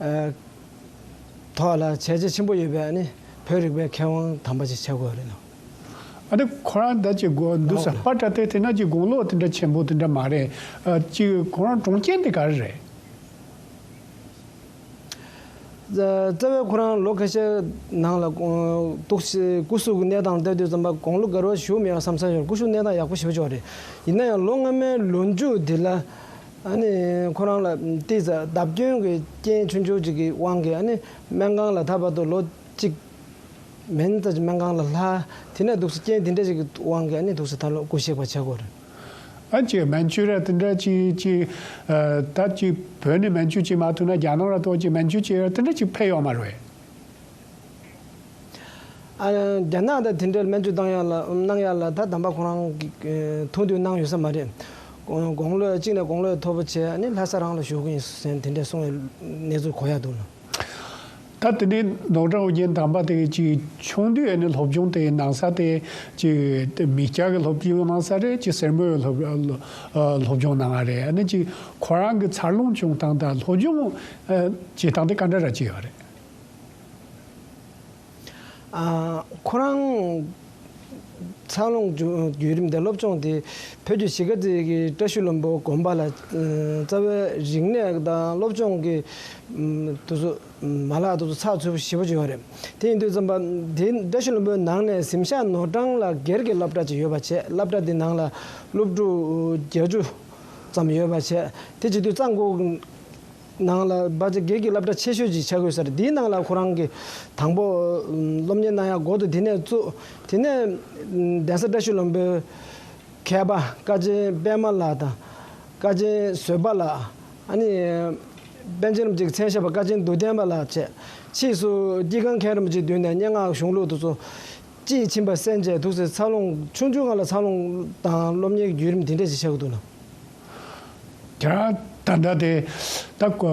ཨ་ཐོག་ལ་བྱས་རྗེས་ཆེན་པོ་ཡོད་པའི་ཨ་ནི་བོད་རིག་པའི་མཁས་དབང་དམ་པ་ཅིག་ཆགས་ཀྱི་ཡོད་རེད་ལ། ཨ་ནི་ཁོ་རང་ད་ཅིག་གོ་འདུག་ཟེར་པ་འདྲ་དེ་དེ་ན་ཅིག་དགུང་ལོ་དེ་འདྲ་ཆེན་པོ་དེ་འདྲ་མ་རེད། ཨ་ཅིག་ཁོ་རང་གྲོངས་རྐྱེན་དེ་ག་རེ་རེད། རྩ་བའི་ཁོ་རང་ལོ་ཁ་ཤས་ནང་ལ་ཏོག་ཙམ་སྐུ་གཟུགས་ཀྱི་གནས་སྟངས་བལྟས་དུས་ཙམ་པ་དགུང་ལོ་བརྒལ་བ་ཞུ་མི་ཡོང་བསམ་བསམ་ཡོད། སྐུ་གཟུགས་གནས་སྟངས་ཡག་པོ་ཞེ་པོ་ཅིག་ཡོད་རེད། ཡིན་ན་ཡང་ལོ་སྔ་མའི་ལོ་མཇུག་འདི་ལ་ཨ་ནི་ཁོ་རང་ལ་ཏོག་ཙམ་བརྡབ་སྐྱོན་གྱི་རྐྱེན་ཆུང་ཆུང་ཅིག་གི་དབང་གིས་ཨ་ནི་སྨན་ཁང་ལ་ད་བར་དུ་ལོ་གཅིག་མིན་ཙམ་ཅིག་སྨན་ཁང་ལ་ལྷག་དེ་ནས་འདུག་སེ་རྐྱེན་དེ་འདྲ་ཞིག་གི་དབང་གིས་ཨ་ནི་འདུག་སེ་ད་ལོ་སྐུ་གཤེགས་པ་ཆགས་ཀྱི་ཡོད་རེད། ཨ་ཅེ་སྨན་བཅོས་ར་དེ་འདྲ་ཅིག་ཅིག་ཨ་ད་ཅིག་བོད་ནས་སྨན་བཅོས་བྱེད་མ་ཐུབ་ན་རྒྱ་ནག་ལ་ཏོག་ཅིག་སྨན་བཅོས་བྱེད་ར་དེ་འདྲ་ཅིག་ཕེབས་ཡོད་མ་རེད། ཨ་རྒྱ་ནག་ད་དེ་འདྲའི་སྨན་བཅོས་བཏང་ཡག་ལ་གནང་ཡག་ལ་ད་དམ་པ་ཁོ་རང་གི་ཐུགས་འདོད་གནང་ཡོད་ས་མ་རེད། དགུང་ལོ་གཅིག་ནས་དགུང་ལོ་མཐོ་པོ་བྱས་ཨ་ནི་ལྷ་ས་རང་ལ་བཞུགས་ཀྱི་ཡིན་ཟེར་དེ་འདྲ་གསུངས་པའི་གནས་ཚུལ་གོ་ཡག་འདུག་ལ། ད་དེ་ནས་ནོར་བྲང་ཨོ་རྒྱན་དམ་པ་དེ་ཅིག་ཆུང་དུས་ཨ་ནི་སློབ་སྦྱོང་དེ་གནང་ས་དེ་ཅིག་མི་སྐྱ་གི་སློབ་སྦྱོང་གནང་ས་རེད། ཅིག་སེར་མོའི་སློབ་སློབ་སྦྱོང་གནང་བ་རེད། ཨ་ནི་ཅིག་ཁོ་རང་གི་འཚར་ལོངས་བྱུང་སྟངས་དང་སློབ་སྦྱོང་བྱེད་སྟངས་དེ་ག་འདྲ་ར་ཅིག་ཡོད་རེད། ཨ་ཁོ་རང་འཚར་ལོངས་བརྒྱུད་རིམ་དེ་སློབ་སྦྱོང་དེ་བོད་ཀྱི་གཞིས་ཀ་རྩེ་གི་བཀྲ་ཤིས་ལྷུན་པོ་དགོན་པ་ལ་རྩ་བའི་རིག་གནས་དང་སློབ་སྦྱོང་གི་དུ་སུ་མ་ལག་དུ་ཚགས་ཚུད་པོ་ཞེ་པོ་ཅིག་ཡོད་རེད། དེ་ཡིན་དུས་ཙམ་པ་དེ་བཀྲ་ཤིས་ལྷུན་པོའི་ནང་ནས་གཟིམ་ཤག་ནོར་བྲང་ལ་སྒེར་གྱི་སློབ་གྲྭ་ཅིག་ཡོད་པ་བྱས། སློབ་གྲྭ་དེ་ནང་ལ་སློབ་ཕྲུག་བརྒྱད་ཅུ་ཙམ་ཡོད་པ་བྱས། དེ་བྱེད་དུས་གཙང་པོ་ནང་ལ་བ་ཅིག་སྒེར་གྱི་སློབ་གྲྭ་ཆེ་ཤོས་ཅིག་ཆགས་ཡོད་ས་རེད། དེའི་ནང་ལ་ཁོ་རང་གིས་དང་པོ་སློབ་གཉེར་གནང་ཡག་འགོ་དེ་དེ་ནས་བཙུགས། དེ་ནས་གདན་ས་བཀྲ་ཤིས་ལྷུན་པོའི་མཁས་པ་ཀ་ཆེན་པད་མ་ལགས་དང་། ཀ་ཆེན་བཟོད་པ་ལགས། ཨ་ནི་པཎ་ཆེན་རིན་པོ་ཆེའི་མཚན་ཞབས་པ་ཀ་ཆེན་རྡོ་བསྟན་པ་ལགས་བཅས། ཕྱིས་སུ་དཀྱིལ་ཁང་མཁན་རིན་པོ་ཆེའི་མདུན་ནས་སྙན་ངག་གཞུང་ལུགས་དེ་ཚོ་ དཔྱིས་ཕྱིན་པ་གསན་བྱས་འདུག་སེ་འཚར་ལོངས་ཆུང་ཆུང་སྒང་ལ་འཚར་ལོངས་དང་སློབ་གཉེར་གྱི་བརྒྱུད་རིམ་དེ་འདྲ་ཞིག་ཆགས་ཀྱི་འདུག་ལ། ཁྱེད་རང་ད་ལྟ་དེ་ད་ཁོ་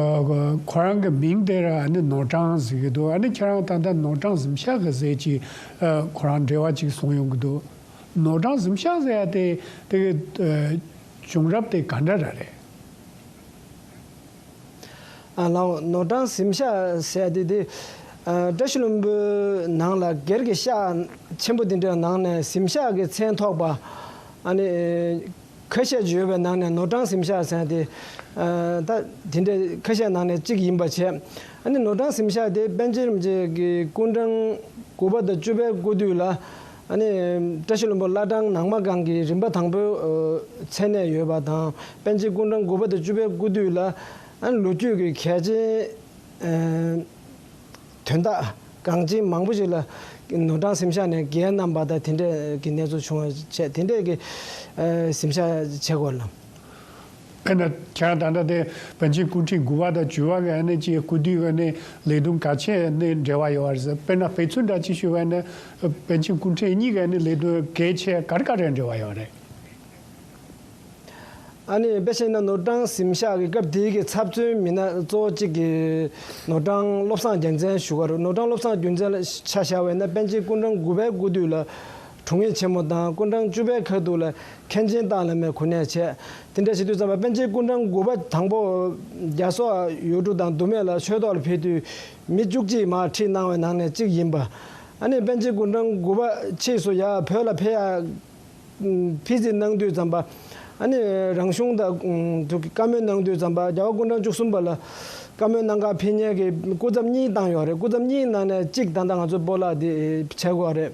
ཁོ་རང་གི་མིང་དེ་ར་ཨ་ནི་ནོར་བྲང་ཟེར་གྱི་འདུག་ཨ་ནི་ཁྱེད་རང་ད་ལྟ་ནོར་བྲང་གཟིམ་ཤག་གི་ཟེར་ཅིག་ཨ་ཁོ་རང་འབྲེལ་བ་ཅིག་བཟུང་ཡོང་གི་འདུག་ནོར་བྲང་གཟིམ་ཤག་ཟེར་ཡ་དེ་དེ་གི་ཨ་བྱུང་རབས་དེ་ག་འདྲ་ར་རེད། ཨ་ལའོ་ནོར་བྲང་གཟིམ་ཤག་ཟེར་ཡ་དེ་དེ་ཨ་བཀྲ་ཤིས་ལྷུན་པོའི་ནང་ལ་སྒེར་གྱི་ཤག་ཆེན་པོ་དེ་འདྲའི་ནང་ནས་གཟིམ་ཤག་གི་མཚན་ཐོགས་པ་ཨ་ནི་ཁ་ཤས་ཡོད་པའི་ནང་ནས་ནོར་བྲང་གཟིམ་ཤག་ཟེར་ཡ་དེ་ཨ་ད་དེ་འདྲའི་ཁ་ཤས་ནང་ནས་གཅིག་ཡིན་པ་བྱས། ཨ་ནི་ནོར་བྲང་གཟིམ་ཤག་དེ་པཎ་ཆེན་རིན་པོ་ཆེ་གི་སྐུ་འཕྲེང་དགུ་པ་དང་བཅུ་པའི་སྐུ་དུས་ལ་ཨ་ནི་བཀྲ་ཤིས་ལྷུན་པོ་བླ་བྲང་ནང་མ་སྒང་གི་རིམ་པ་དང་པོའི་ཨ་མཚན་གནས་ཡོད་པ་དང་། པཎ་ཆེན་སྐུ་འཕྲེང་དགུ་པ་དང་བཅུ་པའི་སྐུ་དུས་ལ་ཨ་ནི་ལོ་རྒྱུས་ཀྱི་གལ་ཆེན་ཨ་དོན་དག་འགངས་ཆེན་མང་པོ་ཞིག་ལ་ནོར་བྲང་གཟིམ་ཤག་ནས་འགན་བསྣམས་པ་དང་དེ་འདྲའི་གི་གནས་ཚུལ་བྱུང་བ་བྱས། དེ་འདྲའི་གི་ཨ་གཟིམ་ཤག་བྱེད་དགོས་ལ། དཔེར་ན་ཁྱེད་རང་ད་ལྟ་དེ་པཎ་ཆེན་སྐུ་ཕྲེང་དགུ་པ་དང་བཅུ་པ་གི་ཨ་ནི་ཅིག་སྐུ་དུས་གི་ཨ་ནི་ལས་དོན་གལ་ཆེ་ནི་འབྲེལ་བ་ཡོད་པ་རེད། དཔེར་ན་དཔེ་མཚོན་འདྲ་ཅིག་ཞུ་བ་ཡིན་ན་པཎ་ཆེན་སྐུ་ཕྲེང་གཉིས་གི་ཨ་ནི་ལས་དོན་གལ་ཆེ་ག་རེ་ག་རེ་འབྲེལ་བ་ཡོད་རེད། ཨ་ནི་དཔེ་བཤད་ན་ནོར་བྲང་གཟིམ་ཤག་གི་སྐབས་དེའི་གི་ཚབ་མཚོན་མི་སྣ་གཙོ་བོ་གཅིག་གི་ནོར་བྲང་བློ་བཟང་རྒྱལ་མཚན་ཞུ་གི་རེད། ནོར་བྲང་བློ་བཟང་རྒྱལ་མཚན་ལ་ཆ་བཞག་པ་ཡིན་ན་པཎ་ཆེན་སྐུ་འཕྲེང་དགུ་པའི་སྐུ་དུས་ལ་དྲུང་ཡིག་ཆེན་མོ་དང་། སྐུ་འཕྲེང་བཅུ་པའི་ཁ་ཐུག་ལ་མཁན་ཆེན་སྟག་ལྷ་མོའི་གོ་གནས་བྱས། དེ་འདྲ་བྱེད་དུས་ཙམ་པ་པཎ་ཆེན་སྐུ་འཕྲེང་དགུ་པ་དང་པོ་རྒྱ་སོག་ཡུལ་གྲུ་དང་མདོ་སྨད་ལ་ཆོས་ཐོག་ལ་ཕེབས་དུས་མི་བཅུ་གཅིག་མར་ཁྲིད་གནང་བའི་ནང་ནས་གཅིག་ཡིན་པ། ཨ་ནི་པཎ་ཆེན་སྐུ་འཕྲེང་དགུ་པ་ཕྱིས་སུ་ཡར་བོད་ལ་ཕེབས་ཡ་ཕྱིར་འཛིན་གནང་དུས་ཙམ་པ། ཨ་ནི་རང་གཞུང་དང་ཨུམ་དུ་བཀའ་མོལ་གནང་དུས་ཙམ་པ་རྒྱལ་བ་སྐུ་འཕྲེང་བཅུ་གསུམ་པ་ལ་བཀའ་མོལ་གནང་གར་ཕེབས་མཁན་གྱི་སྐུ་ཚབ་གཉིས་བཏང་ཡོད་རེད། སྐུ་ཚབ་གཉིས་ནང་ནས་གཅིག་ད་ལྟ་ང་ཚོའི་སྤོ་ལགས་དེ་བྱེད་དགོས་རེད།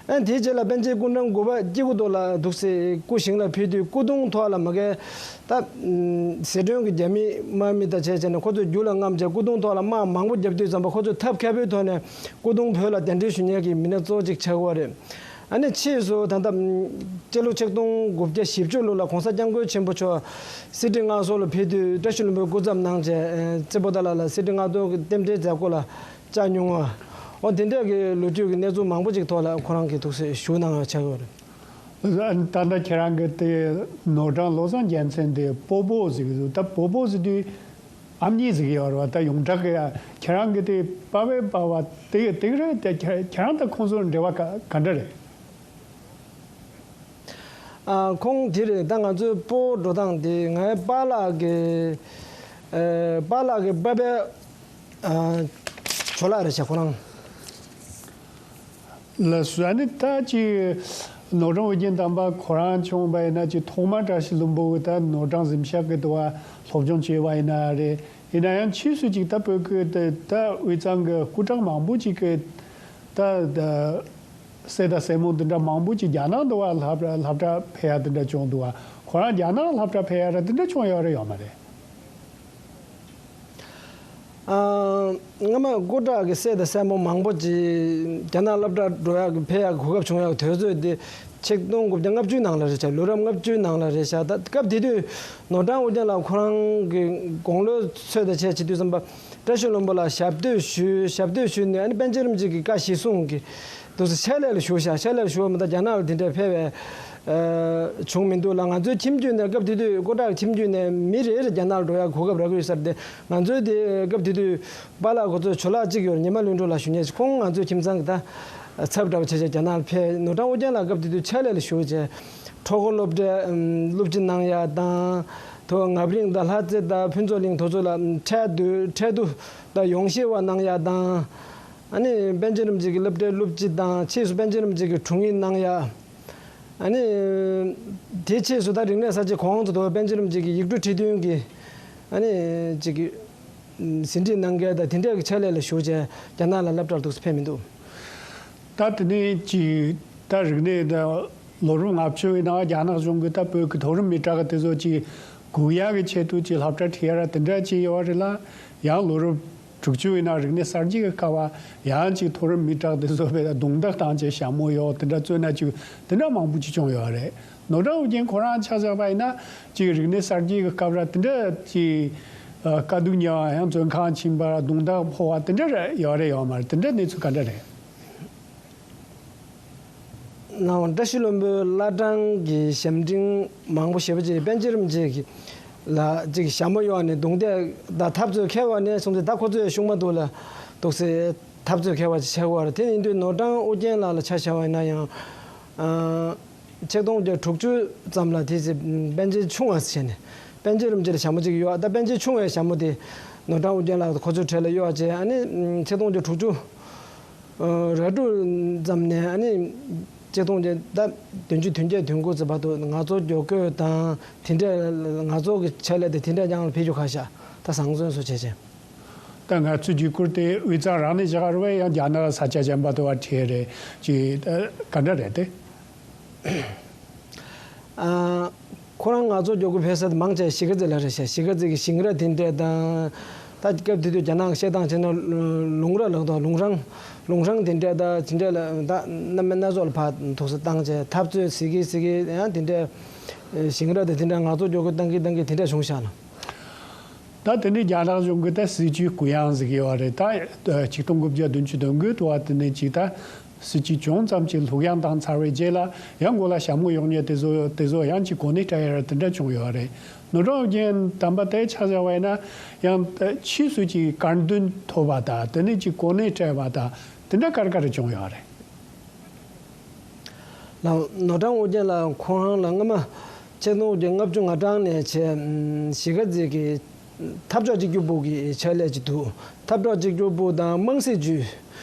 ཨ་དེའི་རྗེས་ལ་པཎ་ཆེན་སྐུ་འཕྲེང་དགུ་པ་སྐྱེ་དགུ་ཐོག་ལ་འདུག་སེ་སྐུ་ཞིང་ལ་ཕེབས་དུས་སྐུ་གདུང་ཐོག་ལ་མ་གི་ད་ཨུམ་ཟི་ཁྲོན་གྱི་རྒྱ་མི་དམག་མི་དང་བྱས་བྱས་ནས་ཁོ་ཚོས་རྒྱུ་ལ་རྔམ་བྱས་སྐུ་གདུང་ཐོག་ལ་དམག་མང་པོ་བརྒྱབ་དུས་ཙམ་པ་ཁོ་ཚོས་ཐབས་མཁས་པོའི་ཐོག་ནས་སྐུ་གདུང་བོད་ལ་གདན་འདྲེན་ཞུ་མཁན་གྱི་མི་སྣ་གཙོ་བོ་གཅིག་ཆགས་ཡོད་རེད། ཨ་ནི་ཕྱིས་སུ་ད་ལྟ་སྤྱི་ལོ་ཆིག་སྟོང་དགུ་བརྒྱ་བཞི་བཅུ་ལོ་ལ་༸གོང་ས་༸སྐྱབས་མགོན་ཆེན་པོ་མཆོག་གསེར་ཁྲི་མངའ་གསོལ་ལ་ཕེབས་དུས་བཀྲ་ཤིས་ལྷུན་པོའི་སྐུ་ཚབ་གནང་བྱས་ཨེ་ཙི་པོ་ཏ་ལ་ལ་གསེར་ཁྲི་མངའ་གསོལ་གྱི་རྟེན་འབྲེལ་མཛད་སྒོ་ལ་བཅར་མྱོང་བ། འོ་དེ་འདྲ་གི་ལོ་རྒྱུས་ཀྱི་གནས་ཚུལ་མང་པོ་ཅིག་ཐོག་ལ་ཁོ་རང་གིས་ཐུགས་སྲས་ཞུ་གནང་བ་ཆགས་ཡོད་རེད། ད་ལྟ་ཁྱེད་རང་གི་དེ་ནོར་བྲང་བློ་བཟང་རྒྱལ་མཚན་དེ་སྤོ་བོ་ཟེར་གི་འདུག་ད་སྤོ་བོ་ཟེར་དུས། ཨ་མྱེས་ཟེར་གྱི་ཡོད་རེད་བ། ད་ཡོངས་གྲགས་ཀྱི་ཁྱེད་རང་གི་དེ་པ་ཕའི་པ་ཕ་དེ་དེ་ག་རེད་དེ། ཁྱེད་ཁྱེད་རང་དང་ཁོང་ཚོར་འབྲེལ་བ་ག་ག་འདྲ་རེད། ཨ་ཁོང་དེ་རེད། ད་ང་ཚོའི་སྤོ་བོ་འགྲོ་སྟངས་དེ་ངའི་པཱ་ལགས་ཀྱི་ཨ་པཱ་ལགས་ཀྱི་པ་ཕའི་ཨ་ཇོ་ལགས་རེད་ཤག་ཁོ་རང་། ལགས་སོ། ཨ་ནི་ད་ཅིག་ནོར་བྲང་ཨོ་རྒྱན་དམ་པ་ཁོ་རང་བྱུང་བ་ཡིན་ན་ཅིག་ཐོག་མ་བཀྲ་ཤིས་ལྷུན་པོ་གི་ད་ནོར་བྲང་གཟིམ་ཤག་གི་དུ་བ་སློབ་སྦྱོང་བྱས་པ་ཡིན་ན་རེད། ཡིན་ན་ཡང་ཕྱིས་སུ་ཅིག་ད་བོད་ཀྱི་ད་ད་དབུས་གཙང་གི་སྐུ་དྲག་མང་པོ་ཅིག་གི་ད་ད་སྲས་དང་སྲས་མོ་འདི་འདྲ་མང་པོ་ཅིག་རྒྱ་ནག་དུ་བ་སློབ་གྲྭ་སློབ་གྲྭ་ཕེབས་ཡ་འདི་འདྲ་བྱུང་འདུག་བ། ཁོ་རང་རྒྱ་ནག་སློབ་གྲྭ་ཕེབས་ཡ་ར་འདི་འདྲ་བྱུང་ཡོད་རེད་ཡོད་མ་རེད། ཨ། སྔ་མ་སྐུ་དྲག་གི་སྲས་དང་སྲས་མོ་མང་པོ་ཅིག་རྒྱ་ནག་སློབ་གྲྭ་འགྲོ་ཡག་གི་ཕེབས་ཡག་གོ་སྐབས་བྱུང་ཡག་དུས་ཚོད་དེ་ཆིག་སྟོང་དགུ་བརྒྱ་ལྔ་བཅུའི་ནང་ལ་རེད་ཤག་ལོ་རབས་ལྔ་བཅུའི་ནང་ལ་རེད་ཤག་ད་སྐབས་དེ་དུས་ནོར་བྲང་ཨོ་རྒྱན་ལགས་ཁོ་རང་གི་དགུང་ལོ་ཚོད་དང་བཅས་བྱེད་དུས་ཙམ་པ་བཀྲ་ཤིས་ལྷུན་པོ་ལ་ཞབས་སྟོད་ཞུས། ཞབས་སྟོད་ཞུས་ནས་ཨ་ནི་པཎ་ཆེན་རིན་པོ་ཆེ་གི་བཀའ་གཞིར་བཟུང་གི་འདུག་སེ་ཕྱག་ལས་ལ་ཞུགས་ཤག་ཕྱག་ལས་ལ་ཞུགས་པ་མ་གཏོགས་རྒྱ་ནག་ལ་དེ་འདྲ་ཕེབས་པའི་ཨ་བྱུང་མི་འདུག་ལ། ང་ཚོའི་ཁྱིམ་རྒྱུད་ནས་སྐབས་དེ་དུས་སྐུ་དྲག་ཁྱིམ་རྒྱུད་ནས་མི་རེ་རེ་རྒྱ་ནག་ལ་འགྲོ་ཡག་གོ་སྐབས་རག་གི་ཡོད་ས་རེད་དེ། ང་ཚོའི་དེ་སྐབས་དེ་དུས་པཱ་ལགས་ཁོ་ཚོའི་ཇོ་ལགས་གཅིག་ཡོད་རེད། ཉི་མ་ལྷུན་གྲུབ་ལགས་ཞུ་མཁན་ཅིག་ཁོང་ང་ཚོའི་ཁྱིམ་ཚང་གི་ད་ཚབ་འདྲ་བོ་བྱས་བྱས་རྒྱ་ནག་ལ་ཕེབས། ནོར་བྲང་ཨོ་རྒྱན་ལགས་སྐབས་དེ་དུས་ཕྱག་ལས་ལ་ཞུགས་བྱས་གྲོགས་པོ་སློབ་གྲྭའི་ཨམ་སློབ་སྤྱི་གནང་ཡག་དང་། དོ་ངབ་རིང་དང་ལྷ་རྩེ་དང་ཕུན་ཚོགས་གླིང་དེ་ཚོ་ལ་ཨམ་ཁྲལ་བསྡུ་ཁྲལ་བསྡུ་དང་ཡོངས་བཤེར་བ་གནང་ཡག་དང་། ཨ་ནི་པཎ་ཆེན་རིན་པོ་ཆེ་གི་སློབ་གྲྭའི་སློབ་སྤྱི་དང་ཕྱིས་སུ་པཎ་ཆེན་རིན་པོ་ཆེ་གི་དྲུང་ཡིག་གནང་ཡག་ཨ་ནི། དེ་ཕྱིས་སུ་ད་རིག་གནས་གསར་བརྗེ་གོང་དུ་དོ་པཎ་ཆེན་རིན་པོ་ཆེ་གི་ཡིག་འབྲུ་ཁྲི་བདུན་གྱི་ཨ་ནི་ཅིག་གི་ཟིན་བྲིས་གནང་མཁན་དང་དེ་འདྲའི་གི་ཕྱག་ལས་ལ་ཞུགས་བྱས་རྒྱ་ནག་ལ་སློབ་གྲྭར་འདུག་སེ་ཕེབས་མི་འདུག་ད་དེ་ནས་ཅིག་ད་རིག་གནས་ད་ལོ་རབས་ལྔ་བཅུ་བའི་ནང་རྒྱ་ནག་གཞུང་གིས་ད་བོད་ཀྱི་མཐོ་རིམ་མི་དྲག་དེ་ཚོ་ཅིག་སྒུག་ཡག་གི་ཆེད་དུ་ཅིག་སློབ་གྲྭ་ཁྲིད་ཡ་ར་དེ་འདྲ་ཅིག་ཡོད་རེད་ལ། ཡང་ལོ་རབས་དྲུག་ཅུ་བའི་ནང་རིག་གནས་གསར་བརྗེ་གི་སྐབས་ཡང་ཅིག་མཐོ་རིམ་མི་དྲག་དེ་ཚོ་བས་རྡུང་རྡེག་བཏང་བྱས་ཞྭ་མོ་གཡོག་དེ་འདྲ་བཙོན་ན་བཅུག་དེ་འདྲ་མང་པོ་ཅིག་བྱུང་ཡོད་རེད། ནོར་བྲང་ཨོ་རྒྱན་ཁོ་རང་ཆ་བཞག་པ་ཡིན་ན་ཅིག་རིག་གནས་གསར་བརྗེ་གི་སྐབས་ར་དེ་འདྲ་ཅིག་དཀའ་སྡུག་མྱངས་པ་ཡང་བཙོན་ཁང་ཕྱིན་པ་ར་རྡུང་རྡེག་ཕོག་པ་དེ་འདྲ་ར་ཡོད་རེད་ཡོད་མ་རེད། དེ་འདྲ་གནས་ཚུལ་ག་འདྲ་རེད། ནང་བཀྲ་ཤིས་ལྷུན་པོའི་བླ་བྲང་གི་ཞབས་འབྲིང་མང་པོ་ཞེ་པོ་ཅིག་པཎ་ཆེན་རིན་པོ་ཆེ་གི་ལ་ཅིག་ཞྭ་མོ་གཡོགས་ནས་རྡུང་རྡེག་དང་འཐབ་རྩོད་ཁེལ་བ་ནས་བཟུང་སྟེ། ད་ཁོ་ཚོས་ཤུགས་མ་ཐུག་ལ་འདུག་སེ་འཐབ་རྩོད་ཁེལ་བ་ཅིག་ཆགས་ཀྱི་ཡོད་རེད། དེ་ཡིན་དུས་ནོར་བྲང་ཨོ་རྒྱན་ལགས་ལ་ཆ་བཞག་པ་ཡིན་ན་ཡང་། ཨ། ཆིག་སྟོང་དྲུག་ཅུ་ཙམ་ལ་དེ་ཚེ་པཎ་ཆེན་ཆུང་བ་བྱས་ནས་པཎ་ཆེན་རིན་པོ་ཆེ་ལ་ཞྭ་མོ་གཅིག་གཡོགས། ད་པཎ་ཆེན་ཆུང་བའི་ཞྭ་མོ་དེ་ནོར་བྲང་ཨོ་རྒྱན་ལགས་ཁོ་ཚོའི་གྲས་ལ་གཡོགས་བྱས། ཨ་ནི་ཆིག་སྟོང་དྲུག་ཅུ་རེ་དྲུག་ཙམ་ནས། ཨ་ནི་ཆིག་སྟོང་དེ་ད་བདུན་ཅུ་དོན་བརྒྱད་དོན་དགུ་ཙམ་བར་དུ་ངལ་རྩོལ་རྒྱག་དགོས་དང་དེ་འདྲས། ངལ་རྩོལ་གྱི་ཆེད་ལས་དེ་དེ་འདྲས་རྐྱང་ལ་ཕེབས་རྒྱུ་ཁ་ཤས་ད་བཟང་བཙོན་སོགས་བྱས་བྱས། ད་ང་ཚོའི་བརྒྱུད་སྐུར་དེ་དབུས་གཙང་རང་ནས་བཞག་རེད་བས། ཡང་རྒྱ་ནག་ས་ཆ་གཞན་པ་དུ་བ་ཁྲིད་རེད་ཅེས་ག་འདྲ་རེད་དེ། ཨ། ཁོ་རང་ངལ་རྩོལ་རྒྱག་དགོས་ཕེབས་ས་དེ་མང་ཆེ་གཞིས་ཀ་རྩེ་ལ་རེད་ཤག་གཞིས་ཀ་རྩེ་གི་ཞིང་ར་དེ་འདྲས་དང་། ད་སྐབས་དེ་དུས་རྒྱ་ནག་གི་བཤད་སྟངས་བྱས་ན་ལུང་ར་ལབ་དང་། ལུང་རང་ལུང་རང་དེ་འདྲས་དང་དེ་འདྲས་ལ་ད་གནམ་མེད་ས་མེད་ལ་ཕར་འདུག་སེ་བཏང་བྱས། འཐབ་རྩོད་ཟེར་གི་ཟེར་གི་ཡང་དེ་འདྲས་ཞིང་ར་དང་དེ་འདྲས་ངལ་རྩོལ་རྒྱག་དགོས་བཏང་གི་བཏང་གི་དེ་འདྲས་བྱུང་ཤག་ལ། ད་དེ་ནས་རྒྱ་ནག་གཞུང་གིས་ད་སྲིད་བྱུས་གུ་ཡངས་ཟེར་གི་ཡོད་རེད། ད་ཆིག་སྟོང་དགུ་བརྒྱ་བདུན་ཅུ་དོན་དགུ་དུ་བ་དེ་ནས་ཅིག་ད་སྲིད་བྱུས་ཅུང་ཙམ་ཅིག་ལྷུག་ཡངས་བཏང་ཚར་བའི་རྗེས་ལ་ཡང་མགོ་ལ་ཞྭ་མོ་གཡོགས་མཁན་དེ་ཚོ་དེ་ཚོ་ཡང་ཅིག་གོ་གནས་སྤྲད་ཡ་ར་དེ་འདྲ་བྱུང་ཡོད་རེད། ནོར་བྲང་ཨོ་རྒྱན་དམ་པ་དེ་ཆ་བཞག་པ་ཡིན་ན་ཡང་ཕྱིས་སུ་ཅིག་དཀར་འདོན་ཐོབ་པ་དང་དེ་ནས་ཅིག་གོ་གནས་སྤྲད་པ་དང་དེ་འདྲ་ག་རེ་ག་རེ་བྱུང་ཡོད་རེད། ལགས། ནོར་བྲང་ཨོ་རྒྱན་ལགས་ཁོང་རང་ལ་སྔ་མ་ཆིག་སྟོང་དགུ་བརྒྱ་ལྔ་བཅུ་ང་གྲངས་ནས་བྱས། ཨམ། གཞིས་ཀ་རྩེ་གི་འཐབ་གྲོགས་གཅིག་གྱུར་པུའུ་གི་ཕྱག་ལས་ཅིག་འདུག་འཐབ་གྲོགས་གཅིག་གྱུར་པུའུ་དང་དམངས་སྲིད་ཅུས་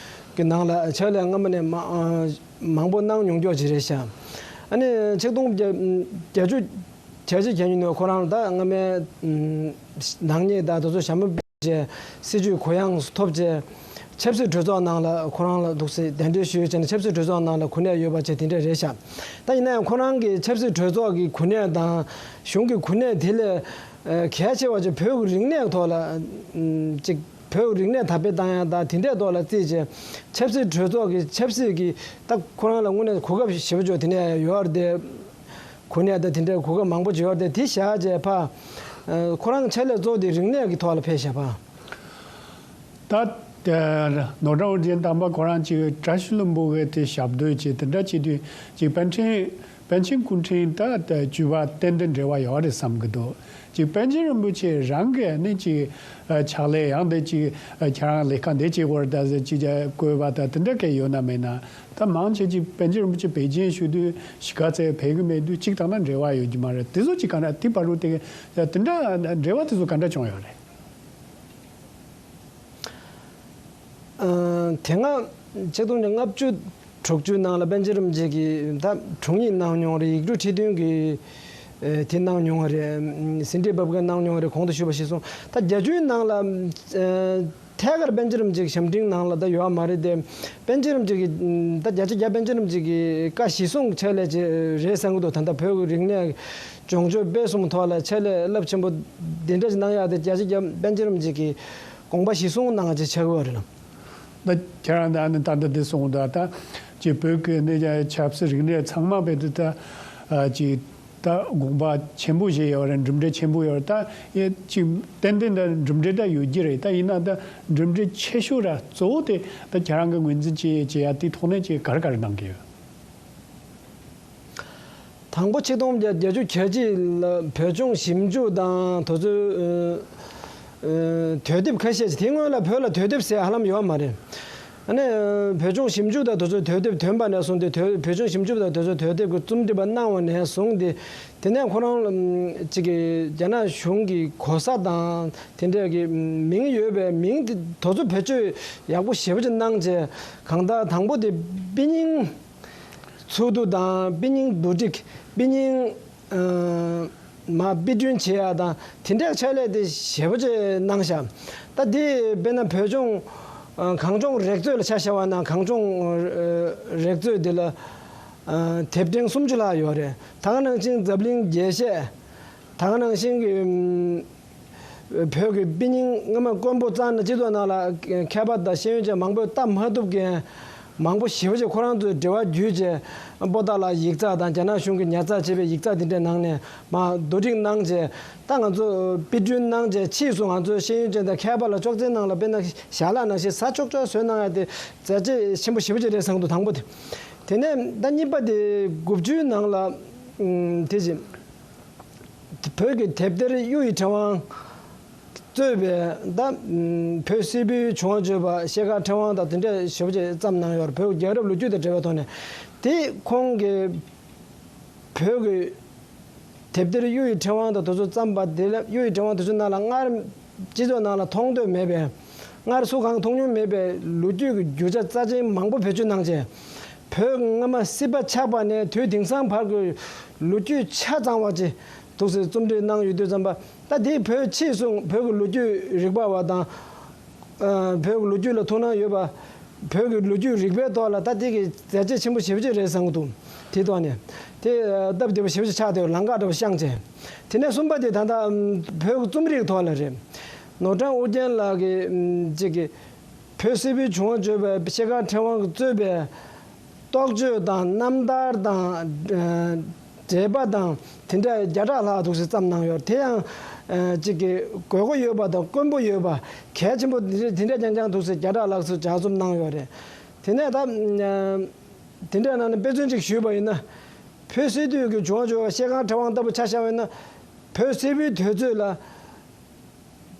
ཀྱི་ནང་ལ་ཕྱག་ལས་སྔ་མ་ནས་མ་ཨ་མང་པོ་གནང་མྱོང་ཀྱོག་ཅིག་རེད་ཤག་ཨ་ནི་ཆིག་སྟོང་དགུ་བརྒྱ་བརྒྱད་ཅུ་གྱ་གཅིག་གྱ་གཉིས་ནས་ཁོ་རང་ད་སྔ་མའི་ཨམ་ནག་ཉེས་དང་དེ་ཚོ་ཞྭ་མོ་རྗེས་སྲིད་བྱུས་གུ་ཡངས་སུ་ཐོབ་རྗེས། ཆབ་སྲིད་གྲོས་ཚོགས་ནང་ལ་ཁོ་རང་ལ་འདུག་སེ་གདན་འདྲེན་ཞུས་བྱས་ནས་ཆབ་སྲིད་གྲོས་ཚོགས་ནང་ལ་གོ་གནས་ཡོད་པ་བྱས་དེ་འདྲ་རེད་ཤག་ད་ཡིན་ན་ཡང་ཁོ་རང་གི་ཆབ་སྲིད་གྲོས་ཚོགས་ཀྱི་གོ་གནས་དང་གཞུང་གི་གོ་གནས་དེ་ལས་ཨ་གལ་ཆེ་བ་ཅིག་བོད་ཀྱི་རིག་གནས་ཐོག་ལ་ཨམ་ཅིག་བོད་ཀྱི་རིག་གནས་དར་སྤེལ་བཏང་ཡ་དང་དེ་འདྲའི་ཐོག་ལ་བརྩིས་བྱས། ཆབ་སྲིད་གྲོས་ཚོགས་ཀྱི་ཆབ་སྲིད་ཀྱི་ད་ཁོ་རང་ལ་དངོས་གནས་གོ་སྐབས་ཞེ་པོ་ཅིག་དེ་ནས་ཡོད་རེད་དེ། གོ་གནས་དང་དེ་འདྲའི་གོ་སྐབས་མང་པོ་ཅིག་ཡོད་རེད་དེ། དེ་བཞག་བྱས་ཕ་ཨ་ཁོ་རང་ཆེད་ལས་གཙོ་བོ་དེ་རིག་གནས་ཀྱི་ཐོག་ལ་ཕེབས་བཞག་པ། ད་ནོར་བྲང་ཨོ་རྒྱན་དམ་པ་ཁོ་རང་ཅིག་བཀྲ་ཤིས་ལྷུན་པོ་གི་དེ་ཞབས་རྡོལ་བྱས་དེ་འདྲ་བྱེད་དུས་ཅིག་པཎ་ཆེན་པཎ་ཆེན་སྐུ་ཕྲེང་ད་བཅུ་པ་ཏན་ཏན་འབྲེལ་བ་ཡོད་རེད་བསམ་གི་འདུག་ཅིག་པཎ་ཆེན་རིན་པོ་ཆེ་རང་གིས་ནི་ཅིག་ཕྱག་ལས་ཡང་དེ་ཅིག་ཁྱེད་རང་ལས་ཀ་འདི་བྱེད་དགོས་རེད་ད་ཟེར་ཅིག་བཀོད་པ་ད་དེ་འདྲ་གས་ཡོད་ན་མེད་ན། ད་མང་ཆེ་ཅིག་པཎ་ཆེན་རིན་པོ་ཆེ་བེ་ཅིན་བཞུགས་དུས་གཞིས་ཀ་རྩེ་ཕེབས་ཀྱི་མེད་དུས་གཅིག་དང་ན་འབྲེལ་བ་ཡོད་ཀྱི་མ་རེད། དེ་ཚོ་གཅིག་ག་འདྲ་དེ་བར་དུ་དེ་དེ་འདྲ་འབྲེལ་བ་དེ་ཚོ་ག་འདྲ་བྱུང་ཡོད་རེད། ཨ་དེ་སྔ་ཆིག་སྟོང་དགུ་བརྒྱ་ལྔ་བཅུ་དྲུག་ཅུའི་ནང་ལ་པཎ་ཆེན་རིན་པོ་ཆེ་གིས་ད་དྲུང་ཡིག་གནང་མྱོང་རེད། ཡིག་འབྲུ་ཁྲི་བདུན་གྱི་ཨ་དེ་གནང་མྱོང་བ་རེད། ཟིན་བྲིས་འབབ་མཁན་གནང་མྱོང་བ་རེད། གོང་དུ་ཞུས་པ་གཞིར་བཟུང་ད་བརྒྱད་ཅུའི་ནང་ལ་ཨ་ཐད་ཀར་པཎ་ཆེན་རིན་པོ་ཆེ་གི་ཞབས་འབྲིང་ནང་ལ་ད་ཡོད་མ་རེད་དེ། པཎ་ཆེན་རིན་པོ་ཆེ་གི་ད་བརྒྱ་ཆ་བརྒྱ་པཎ་ཆེན་རིན་པོ་ཆེ་གི་བཀའ་གཞིར་བཟུང་ཆེད་ལས་ཅིག་རེད་བསམ་གྱི་འདུག་ད་ལྟ་བོད་ཀྱི་རིག་གནས་སྦྱོང་སྤྱོད་སྤེལ་གསུམ་ཐོག་ལ་ཆེད་ལས་རླབས་ཆེན་པོ་འདི་འདྲ་ཞིག་གནང་ཡག་དེ་བརྒྱ་ཆ་བརྒྱ་པཎ་ཆེན་རིན་པོ་ཆེ་གི་དགོངས་པ་གཞིར་བཟུང་གནང་བ་ཅིག་ཆགས་ཀྱི་ཡོད་རེད་ལ། ད་ཁྱེད་རང་ད་ནི་ད་ལྟ་འདི་གསུངས་འདུག་ད་ཅིག་བོད་ཀྱི་ནི་ཆབ་སྲིད་རིག་གནས་ཚང་མ་བས་དུ་ད་ཅིག་ད་དགོངས་པ་ཆེན་པོ་ཞིག་ཡོད་རེད། གྲུབ་འབྲས་ཆེན་པོ་ཡོད་རེད། ད་ཡེ་ཅིག་ཏན་ཏན་ད་གྲུབ་འབྲས་ད་ཡོད་ཀྱི་རེད། ད་ཡིན་ན་ད་གྲུབ་འབྲས་ཆེ་ཤོས་ར་གཙོ་བོ་དེ་ད་ཁྱེད་རང་གི་ངོས་འཛིན་བྱེད་བྱེད་ཡ་དེ་ཐོག་ནས་ཅིག་ག་རེ་ག་རེ་གནང་གི་ཡོད། དང་པོ་ཆིག་སྟོང་དགུ་བརྒྱ་བརྒྱད་ཅུ་གྱ་གཅིག་ལ་བོད་ལྗོངས་ཞིབ་འཇུག་དང་དེ་ཚོའི་ཨ་ཨ་དུས་དེབ་ཁ་ཤས་ཤིག་དེ་སྔོན་ལ་བོད་ལ་དུས་དེབ་ཟེར་ཧ་ལམ་ཡོད་མ་རེད། ཨ་ནི་བོད་ལྗོངས་ཞིབ་འཇུག་དང་དེ་ཚོའི་དུས་དེབ་ཐོན་པ་ནས་བཟུང་སྟེ་དུས་བོད་ལྗོངས་ཞིབ་འཇུག་དང་དེ་ཚོའི་དུས་དེབ་ཀྱི་རྩོམ་སྒྲིག་པ་གནང་བ་ནས་བཟུང་སྟེ། དེ་ནས་ཁོ་རང་ལ་ཅིག་གི་རྒྱ་ནག་གཞུང་གི་གོ་ས་དང་དེ་འདྲས་ཀྱི་མིང་ཡོད་པའི་མིང་དེ་དེ་ཚོ་བེད་སྤྱོད་ཡག་པོ་ཞེ་པོ་ཅིག་གནང་བྱས། གང་ལྟར་དང་པོ་དེ་དཔེ་རྙིང་ཚུགས་འདུ་དང་དཔེ་རྙིང་བསྡུ་སྒྲིག་དཔེ་རྙིང་ཨ་མར་དཔེ་སྐྲུན་བྱེད་ཡ་དང་དེ་འདྲའི་ཆེད་ལས་དེ་ཞེ་པོ་ཅིག་གནང་ཤག་ད་དེ་དཔེར་ན་བོད་ལྗོངས་ཨ་གངས་ལྗོངས་རིག་མཛོད་ལ་ཆ་བཞག་པ་ན་གངས་ལྗོངས་ཨ་རིག་མཛོད་དེ་ལ་ཨ་དེབ་ཕྲེང་སུམ་ཅུ་ལྷག་ཡོད་རེད། ད་ག་ནང་བཞིན་འཛམ་གླིང་རྒྱས་བཤད། ད་ག་ནང་བཞིན་གྱི་ཨམ་བོད་ཀྱི་དཔེ་རྙིང་སྔ་མ་དཀོན་པོ་བཙལ་ན་སྤྱི་ཚོགས་ནང་ལ་མཁས་པ་དང་ཤེས་ཡོན་ཅན་མང་པོས་ལྟ་མ་ཐུབ་མཁན་མང་པོ་ཞེ་པོ་ཅིག་ཁོ་རང་ཚོའི་འབྲེལ་བ་བརྒྱུད་བྱས། པོ་ཏཱ་ལ་ཡིག་ཚགས་དང་རྒྱ་ནག་གཞུང་གིས་ཉར་ཚགས་བྱས་པའི་ཡིག་ཚགས་དེ་འདྲའི་ནང་ནས་མར་བསྡུ་སྒྲིག་གནང་བྱས། ད་ང་ཚོ་དཔེ་སྐྲུན་གནང་བྱས་ཕྱིས་སུ་ང་ཚོའི་ཤེས་ཡོན་ཅན་དང་མཁས་པ་ལ་ཅོག་ཙེའི་ནང་ལ་དཔེར་ན་ཞལ་ལག་ནང་བཞིན་ཟ་ཆོག་ཆོག་བཟོས་གནང་ཡ་དེ་མཛད་རྗེས་ཆེན་པོ་ཞེ་པོ་ཅིག་རེད་བསམ་གྱི་འདུག་དང་པོ་དེ། དེ་ནས་ད་གཉིས་པ་དེ་དགུ་བཅུའི་ནང་ལ་ཨམ་དེ་བཞིན་བོད་ཀྱི་དེབ་ཐེར་གཡུ་ཡི་ཕྲེང་བ་གཙོས་པའི་ད་ཨམ་བོད་སིལ་བུའི་བྱུང་བ་བརྗོད་པ་ཤེལ་དཀར་ཕྲེང་བ་དང་དེ་འདྲ་ཞེ་པོ་ཅིག་བརྩམས་གནང་ཡོད་རེད། བོད་རྒྱལ་རབས་ལོ་རྒྱུས་དང་འབྲེལ་བའི་ཐོག་ནས། དེ་ཁོང་གི་བོད་ཀྱི་དེབ་ཐེར་གཡུ་ཡི་ཕྲེང་བ་དང་དེ་ཚོ་བརྩམས་པ་དེ་ལ། གཡུ་ཡི་ཕྲེང་བ་དེ་ཚོའི་ནང་ལ་སྔར་སྤྱི་ཚོགས་ནང་ལ་མཐོང་ཐོས་མེད་པའི། སྔར་སུ་གང་མཐོང་མྱོང་མེད་པའི་ལོ་རྒྱུས་ཀྱི་རྒྱུ་ཆ་རྩ་ཆེན་མང་པོ་བེད་སྤྱོད་གནང་བྱས། བོད་སྔ་མ་སྲིད་པ་ཆགས་པ་ནས་དུས་དེང་སང་བར་གྱི་ལོ་རྒྱུས་ཆ་ཚང་བ་ཅིག་འདུག་སེ་རྩོམ་སྒྲིག་གནང་ཡོད་དུས་ཙམ་པ། ད་དེ་བོད་ཕྱིས་སུ་བོད་ཀྱི་ལོ་རྒྱུས་རིག་པ་བ་དང་། ཨ། བོད་ཀྱི་ལོ་རྒྱུས་ལ་ཐུགས་སྣང་ཡོད་པ། བོད་ཀྱི་ལོ་རྒྱུས་རིག་པའི་ཐོག་ལ་ད་དེ་གི་མཛད་རྗེས་ཆེན་པོ་ཞེ་པོ་ཅིག་རེད་བསམ་གྱི་འདུག་དེའི་ཐོག་ནས་དེ་སྟབས་བདེ་པོ་ཞེ་པོ་ཅིག་ཆགས་བསྡད་ཡོད། ལམ་ཁ་འདྲ་པོ་བཤངས་བྱས། དེ་ནས་གསུམ་པ་དེ་ད་ལྟ་ཨམ་བོད་ཀྱི་རྩོམ་རིག་ཐོག་ལ་རེད། ནོར་བྲང་ཨོ་རྒྱན་ལགས་ཀྱིས་ཨམ་ཅིག་གི་བོད་སིལ་བུའི་བྱུང་བ་བརྗོད་པའི་ཤེལ་དཀར་ཕྲེང་བ་གཙོས་པའི་རྟོགས་བརྗོད་དང་རྣམ་ཐར་དང་། ཨ། འགྲེལ་པ་དང་དེ་འདྲ་བརྒྱ་ཕྲག་ལྷག་འདུག་སེ་བརྩམས་གནང་ཡོད། དེ་ཡང་ཨ་ཅིག་གི་དགོས་མཁོ་ཡོད་པ་དང་དཀོན་པོ་ཡོད་པ། གལ་ཆེན་པོ་དེ་འདྲ་དེ་འདྲ་རྐྱང་རྐྱང་འདུག་སེ་བརྒྱ་ཕྲག་ལྷག་ཙམ་ལྗགས་རྩོམ་གནང་ཡོད་རེད། དེ་ནས་ད་ཨ་དེ་འདྲ་ནང་ནས་དཔེ་མཚོན་ཅིག་ཞུས་པ་ཡིན་ན། བོད་སིལ་བུའི་གི་བྱུང་བ་བརྗོད་པ་ཤེལ་དཀར་ཕྲེང་བ་ལྟ་བུ་ཆ་བཞག་པ་ཡིན་ན། བོད་སིལ་བུའི་དུས་ཚོད་ལ།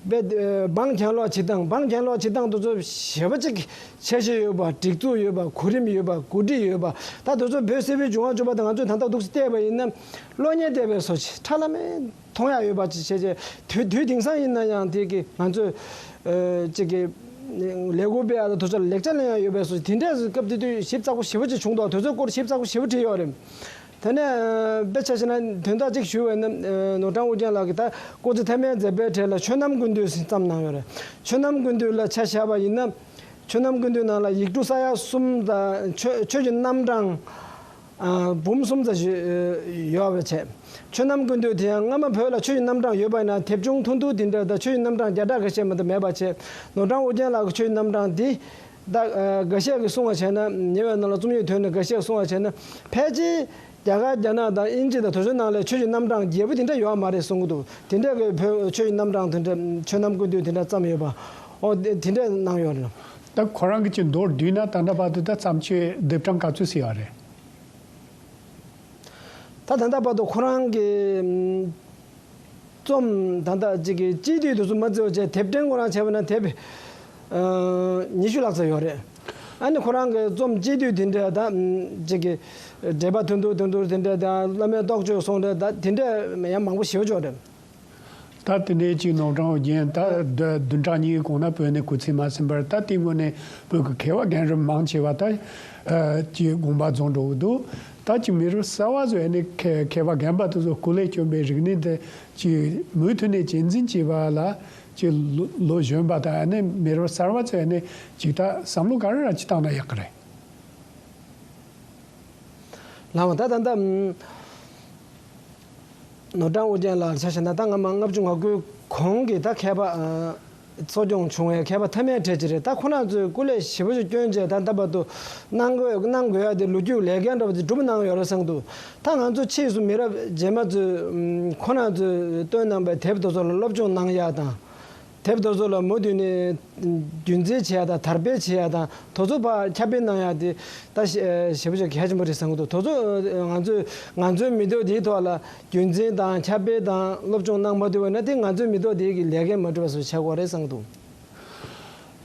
དཔེ། ཨ། འབངས་གྱེན་ལོག་བྱེད་སྟངས། འབངས་གྱེན་ལོག་བྱེད་སྟངས་དེ་ཚོ་ཞེ་པོ་ཅིག་འཆར་གཞི་ཡོད་པ། སྒྲིག་འཛུགས་ཡོད་པ། གོ་རིམ་ཡོད་པ། གོ་སྒྲིག་ཡོད་པ། ད་དེ་ཚོ་བོད་སིལ་བུའི་བྱུང་བ་བརྗོད་པ་དང་ང་ཚོས་ད་ལྟ་འདུག་སེ་བལྟས་པ་ཡིན་ན། གློག་བརྙན་བལྟས་པའི་བཟོ་ཅིག་ཁྲ་ལམ་མེ་མཐོང་ཡག་ཡོད་པ་ཅིག་བྱས་བྱས། དུས་དུས་དེང་སང་ཡིན་ན་ཡང་དེ་གི་ང་ཚོས་ཨ་ཅིག་གི་ལས་འགུལ་སྤེལ་ཡག་དང་དེ་ཚོ་ལ་ལེགས་ཆ་ལེན་ཡག་ཡོད་པའི་བཟོ་ཅིག་དེ་འདྲས་སྐབས་དེ་དུས་ཞིབ་ཚགས་པོ་ཞེ་པོ་ཅིག་བྱུང་འདུག་དེ་ཚོའི་སྐོར་ཞིབ་ཚགས་པོ་ཞེ་པོ་བྲིས་ཡོད་རེད། དེ་ནས་ཨ་དཔེ་ཆ་བཞག་ན་དོན་དག་ཅིག་ཞུས་པ་ཡིན་ན། ཨ་ནོར་བྲང་ཨོ་རྒྱན་ལགས་ཀྱིས་ད་སྐུ་ཚེ་མཐའ་མའི་མཛད་པའི་གྲས་ལ་ཆོས་རྣམ་ཀུན་བཏུས་ཟེར་བརྩམས་གནང་ཡོད་རེད། ཆོས་རྣམ་ཀུན་བཏུས་ལ་ཆ་བཞག་པ་ཡིན་ན། ཆོས་རྣམ་ཀུན་བཏུས་ནང་ལ་ཡིག་འབྲུ་ས་ཡ་གསུམ་དང་ཆོས་ཆོས་ཀྱི་རྣམ་གྲངས་ཨ་འབུམ་གསུམ་ཙམ་ཞིག་ཡོད་པ་བྱས། ཆོས་རྣམ་ཀུན་བཏུས་དེ་ཡང་སྔ་མ་བོད་ལ་ཆོས་ཀྱི་རྣམ་གྲངས་ཡོད་པ་ཡིན་ན་དེབ་ཆུང་ཐུང་ཐུང་དེ་འདྲ་དང་ཆོས་ཀྱི་རྣམ་གྲངས་བརྒྱ་ཕྲག་འགའ་ཤས་མ་གཏོགས་མེད་པ་བྱས། ནོར་བྲང་ཨོ་རྒྱན་ལགས་ཀྱི་ཆོས་ཀྱི་རྣམ་གྲངས་འདི། ད་ཨ་འགའ་ཤས་ཀྱིས་གསུངས་པ་བྱས་ན། ཉེ་བའི་ནང་ལ་རྩོམ་ཡིག་ཐོན་ནས་འགའ་ཤས་གསུངས་པ་བྱས་ན། ཕལ་ཆེར་རྒྱ་གར་རྒྱ་ནག་དང་དབྱིན་ཇི་དང་དེ་ཚོའི་ནང་ལ་ཆོས་ཀྱི་རྣམ་གྲངས་རྒྱས་པོ་དེ་འདྲ་ཡོད་མ་རེད་གསུང་གི་འདུག་དེ་འདྲ་གི་བོད་ཆོས་ཀྱི་རྣམ་གྲངས་དེ་འདྲ། ཆོས་རྣམ་ཀུན་བཏུས་དེ་འདྲ་བརྩམས་ཡོད་པ། ཨོ་དེ་དེ་འདྲ་གནང་ཡོད་རེད། ད་ཁོ་རང་གིས་ཅིག་མདོར་བསྡུས་ན་ད་ལྟ་བར་དུ་ད་བརྩམས་ཆོས་དེབ་གྲངས་ག་ཚོད་ཟིན་ཡོད་རེད། ད་ད་ལྟ་བར་དུ་ཁོ་རང་གི་ཨམ་རྩོམ་ད་ལྟ་ཅིག་གི་སྤྱི་འཐུས་དེ་ཚོ་མ་བརྩི་བ་བྱས། དེབ་ཕྲེང་ཁོ་རང་བྱས་པ་ན་དེབ་ཨ་ཉི་ཤུ་ལྷག་ཙམ་ཡོད་རེད། ཨ་ནི་ཁོ་རང་གི་རྩོམ་སྤྱི་འཐུས་དེ་འདྲ་ད་ཨམ་ཅིག་གི་འགྲེལ་པ་ཐུང་ཐུང་ཐུང་ཐུང་དེ་འདྲ་དང་། བླ་མའི་རྟོགས་བརྗོད་གསུང་འདྲ་ད་དེ་འདྲ་ཡང་མང་པོ་ཞེ་པོ་ཅིག་ཡོད་རེད། ད་དེ་ནས་ཅིག་ནོར་བྲང་ཨོ་རྒྱན་ད་བདུན་བདུན་ཕྲག་གཉིས་གོང་ན་བོད་ནས་སྐུ་ཚེ་མ་ཟིན་པར། ད་དེའི་སྔོན་ནས་བོད་ཀྱི་མཁས་པ་རྒན་རབས་མང་ཆེ་བ་ད་ཨ་ཅིག་དགོངས་པ་རྫོགས་འགྲོ་གི་འདུག་ད་ཅིག་མི་རབས་གསར་བ་ཚོས་ཨ་ནི་མཁས་མཁས་པ་རྒན་པ་དེ་ཚོ་སྐུ་ལས་བསྐྱོན་པའི་རིག་གནས་དེ་ཅིག་མུ་མཐུད་ནས་གཅེས་འཛིན་བྱེད་པ་ལ་ཅིག་ལོ་ལོ་གཞོན་པ་དང་ཨ་ནི་མི་རབས་གསར་བ་ཚོས་ཨ་ནི་ཅིག་ད་བསམ་བློ་ག་རེ་རང་ཅིག་བཏང་ན་ཡག་གི་རེད། ལགས་འོང་། ད་ད་ལྟ་ནོར་བྲང་ཨོ་རྒྱན་ལགས་ཆ་བཞག་ན། ད་སྔ་མ་ལྔ་བཅུ་ང་དགུའི་གོང་གི་ད་མཁས་པ་ཨ་གཙོ་སྐྱོང་བྱུང་བའི་མཁས་པ་མཐའ་མའི་གྲས་ཅིག་རེད། ད་ཁོ་རང་ཚོས་སྐུ་ལས་ཞེ་པོ་ཅིག་བསྐྱོན་བྱས། ད་ལྟ་བར་དུ་གནང་དགོས་གནང་དགོས་ཡ་དེ་ལོ་རྒྱུས་ལས་འགན་འདྲ་པོ་ཅིག་སྒྲུབ་གནང་ཡོད་རེད་བསམ་གྱི་འདུག་ད་ང་ཚོ་ཕྱིས་སུ་མི་རབས་རྗེས་མ་ཚོས་ཨམ་ཁོ་རང་ཚོས་བཏོན་གནང་པའི་དེབ་དེ་ཚོ་ལ་སློབ་སྦྱོང་གནང་ཡ་དང་། དེབ་དེ་ཚོ་ལ་མུ་མཐུད་ནས་རྒྱུན་འཛིན་བྱེད་ཡ་དང་། དར་སྤེལ་བྱེད་ཡ་དང་། དེ་ཚོ་ཕར་ཁྱབ་སྤེལ་གནང་ཡ་དེ་ད་ཞེ་ཞེ་པོ་ཅིག་གལ་ཆེན་པོ་རེད་བསམ་གྱི་འདུག་དེ་ཚོ་ང་ཚོས་ང་ཚོའི་མི་ཐོག་འདིའི་ཐོག་ལ་རྒྱུན་འཛིན་དང་། ཁྱབ་སྤེལ་དང་། སློབ་སྦྱོང་གནང་མ་ཐུབ་པ་ན་དེ་ང་ཚོའི་མི་ཐོག་འདི་གི་ལས་འགན་མ་འགྲུབ་པ་བཟོ་ཆགས་ཀྱི་རེད་བསམ་གྱི་འདུག་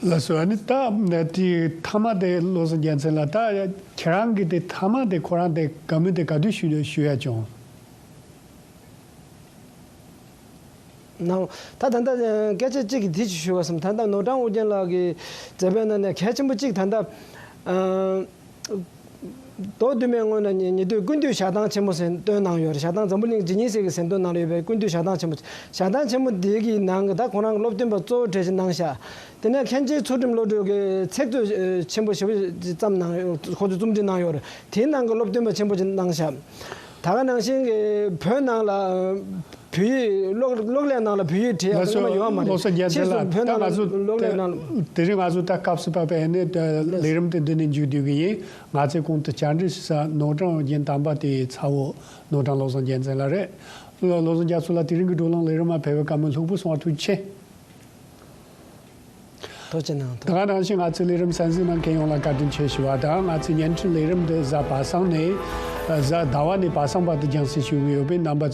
ལགས་སོ། ཨ་ནི་ད་དེའི་མཐའ་མ་དེ་བློ་བཟང་རྒྱལ་མཚན་ལགས། ད་ཁྱེད་རང་གིས་དེ་མཐའ་མ་དེ་ཁོ་རང་དེ་བཀའ་མོལ་དེ་ག་དུས་ཞུ་ཞུ་ཡ་བྱུང་། ནའོ། ད་ད་ལྟ་སྐད་ཆ་གཅིག་གིས་དེ་ཅིག་ཞུ་བ་བསམ། ད་ལྟ་ནོར་བྲང་ཨོ་རྒྱན་ལགས་ཀྱི་མཛད་པའི་ནང་ནས་གལ་ཆེན་པོ་གཅིག་ད་ལྟ་ཨ་མདོ་བདུན་པའི་སྔོན་ལ་ཉེ་ཉེ་དུས་ཀུན་བཏུས་ཞལ་ཐང་ཆེན་མོ་ཟེར་བཏོན་གནང་ཡོད་རེད། ཞལ་ཐང་འཛམ་བུ་གླིང་ཇི་ནི་སི་གི་ཟིན་ཐོ་ནང་ལ་ཡོད་པའི་ཀུན་བཏུས་ཞལ་ཐང་ཆེན་མོ། ཞལ་ཐང་ཆེན་མོ་དེ་གི་ནང་གི་ད་ཁོ་རང་གི་སློབ་སྟོན་པ་གཙོ་བོ་གྲས་ཅིག་གནང་ཤག་དེ་ནས་མཁན་ཆེན་ཚུལ་ཁྲིམས་བློ་གྲོས་ཀྱིས་ཚིག་མཛོད་ཆེན་པོ་ཞེ་པོ་ཅིག་བརྩམས་གནང་ཡོད། ཁོ་ཚོས་རྩོམ་སྒྲིག་གནང་ཡོད་རེད། དེའི་ནང་གི་སློབ་སྟོན་པ་ཆེན་པོ་ཅིག་གནང་ཤག་ད་ག་ནང་བཞིན་གྱི་བོད་ནང་ལ་བོད་ཡིག་གློག་གློག་ཀླད་ནང་ལ་བོད་ཡིག་བྲིས་ཡག་ལགས་སོ། སྔོན་མ་ཡོད་མ་རེད། བློ་བཟང་རྒྱལ་ཕྱིས་མཚན་སུ་ལགས། བོད་ད་ནང་ང་ལ་ཚོ་གློག་ཀླད་ནང་ལ། དེ་རིང་ང་ཚོ་ད་སྐབས་སུ་བབས་པའི་ནི་ལས་རིམ་དེ་འདི་ནས་མཇུག་བསྡུ་གི་ཡིན། ང་ཚོས་གོང་དུ་བཅར་འདྲི་ཞུ་ས་ནོར་བྲང་ཨོ་རྒྱན་དམ་པ་དེའི་ཚ་བོ་ནོར་བྲང་བློ་བཟང་རྒྱལ་མཚན་ལགས་རེད། བློ་བློ་བཟང་རྒྱ་མཚོ་ལགས། དེ་རིང་གི་བགྲོ་གླེང་ལས་རིམ་མ་ཕེབས་པའི་བཀའ་མོལ་ལྷུག་པོ་གསུང་བ་ཐུགས་རྗེ་ཆེ། ཐུགས་རྗེ་གནང་། ད་ག་ནང་བཞིན་ང་ཚོའི་ལས་རིམ་གསན་གཟིགས་གནང་མཁན་ཡོངས་ལ་བཀའ་དྲིན་ཆེ་ཞུ་བ་དང་། ང་ཚོའི་བརྙན་འཕྲིན་ལས་རིམ་འདི་གཟའ་པ་སངས་ནས་གཟའ་ཟླ་བ་ནས་པ་སངས་བར་དུ་རྒྱང་སྲིང་ཞུ་གི་ཡོད་པས། རྣམ་པ་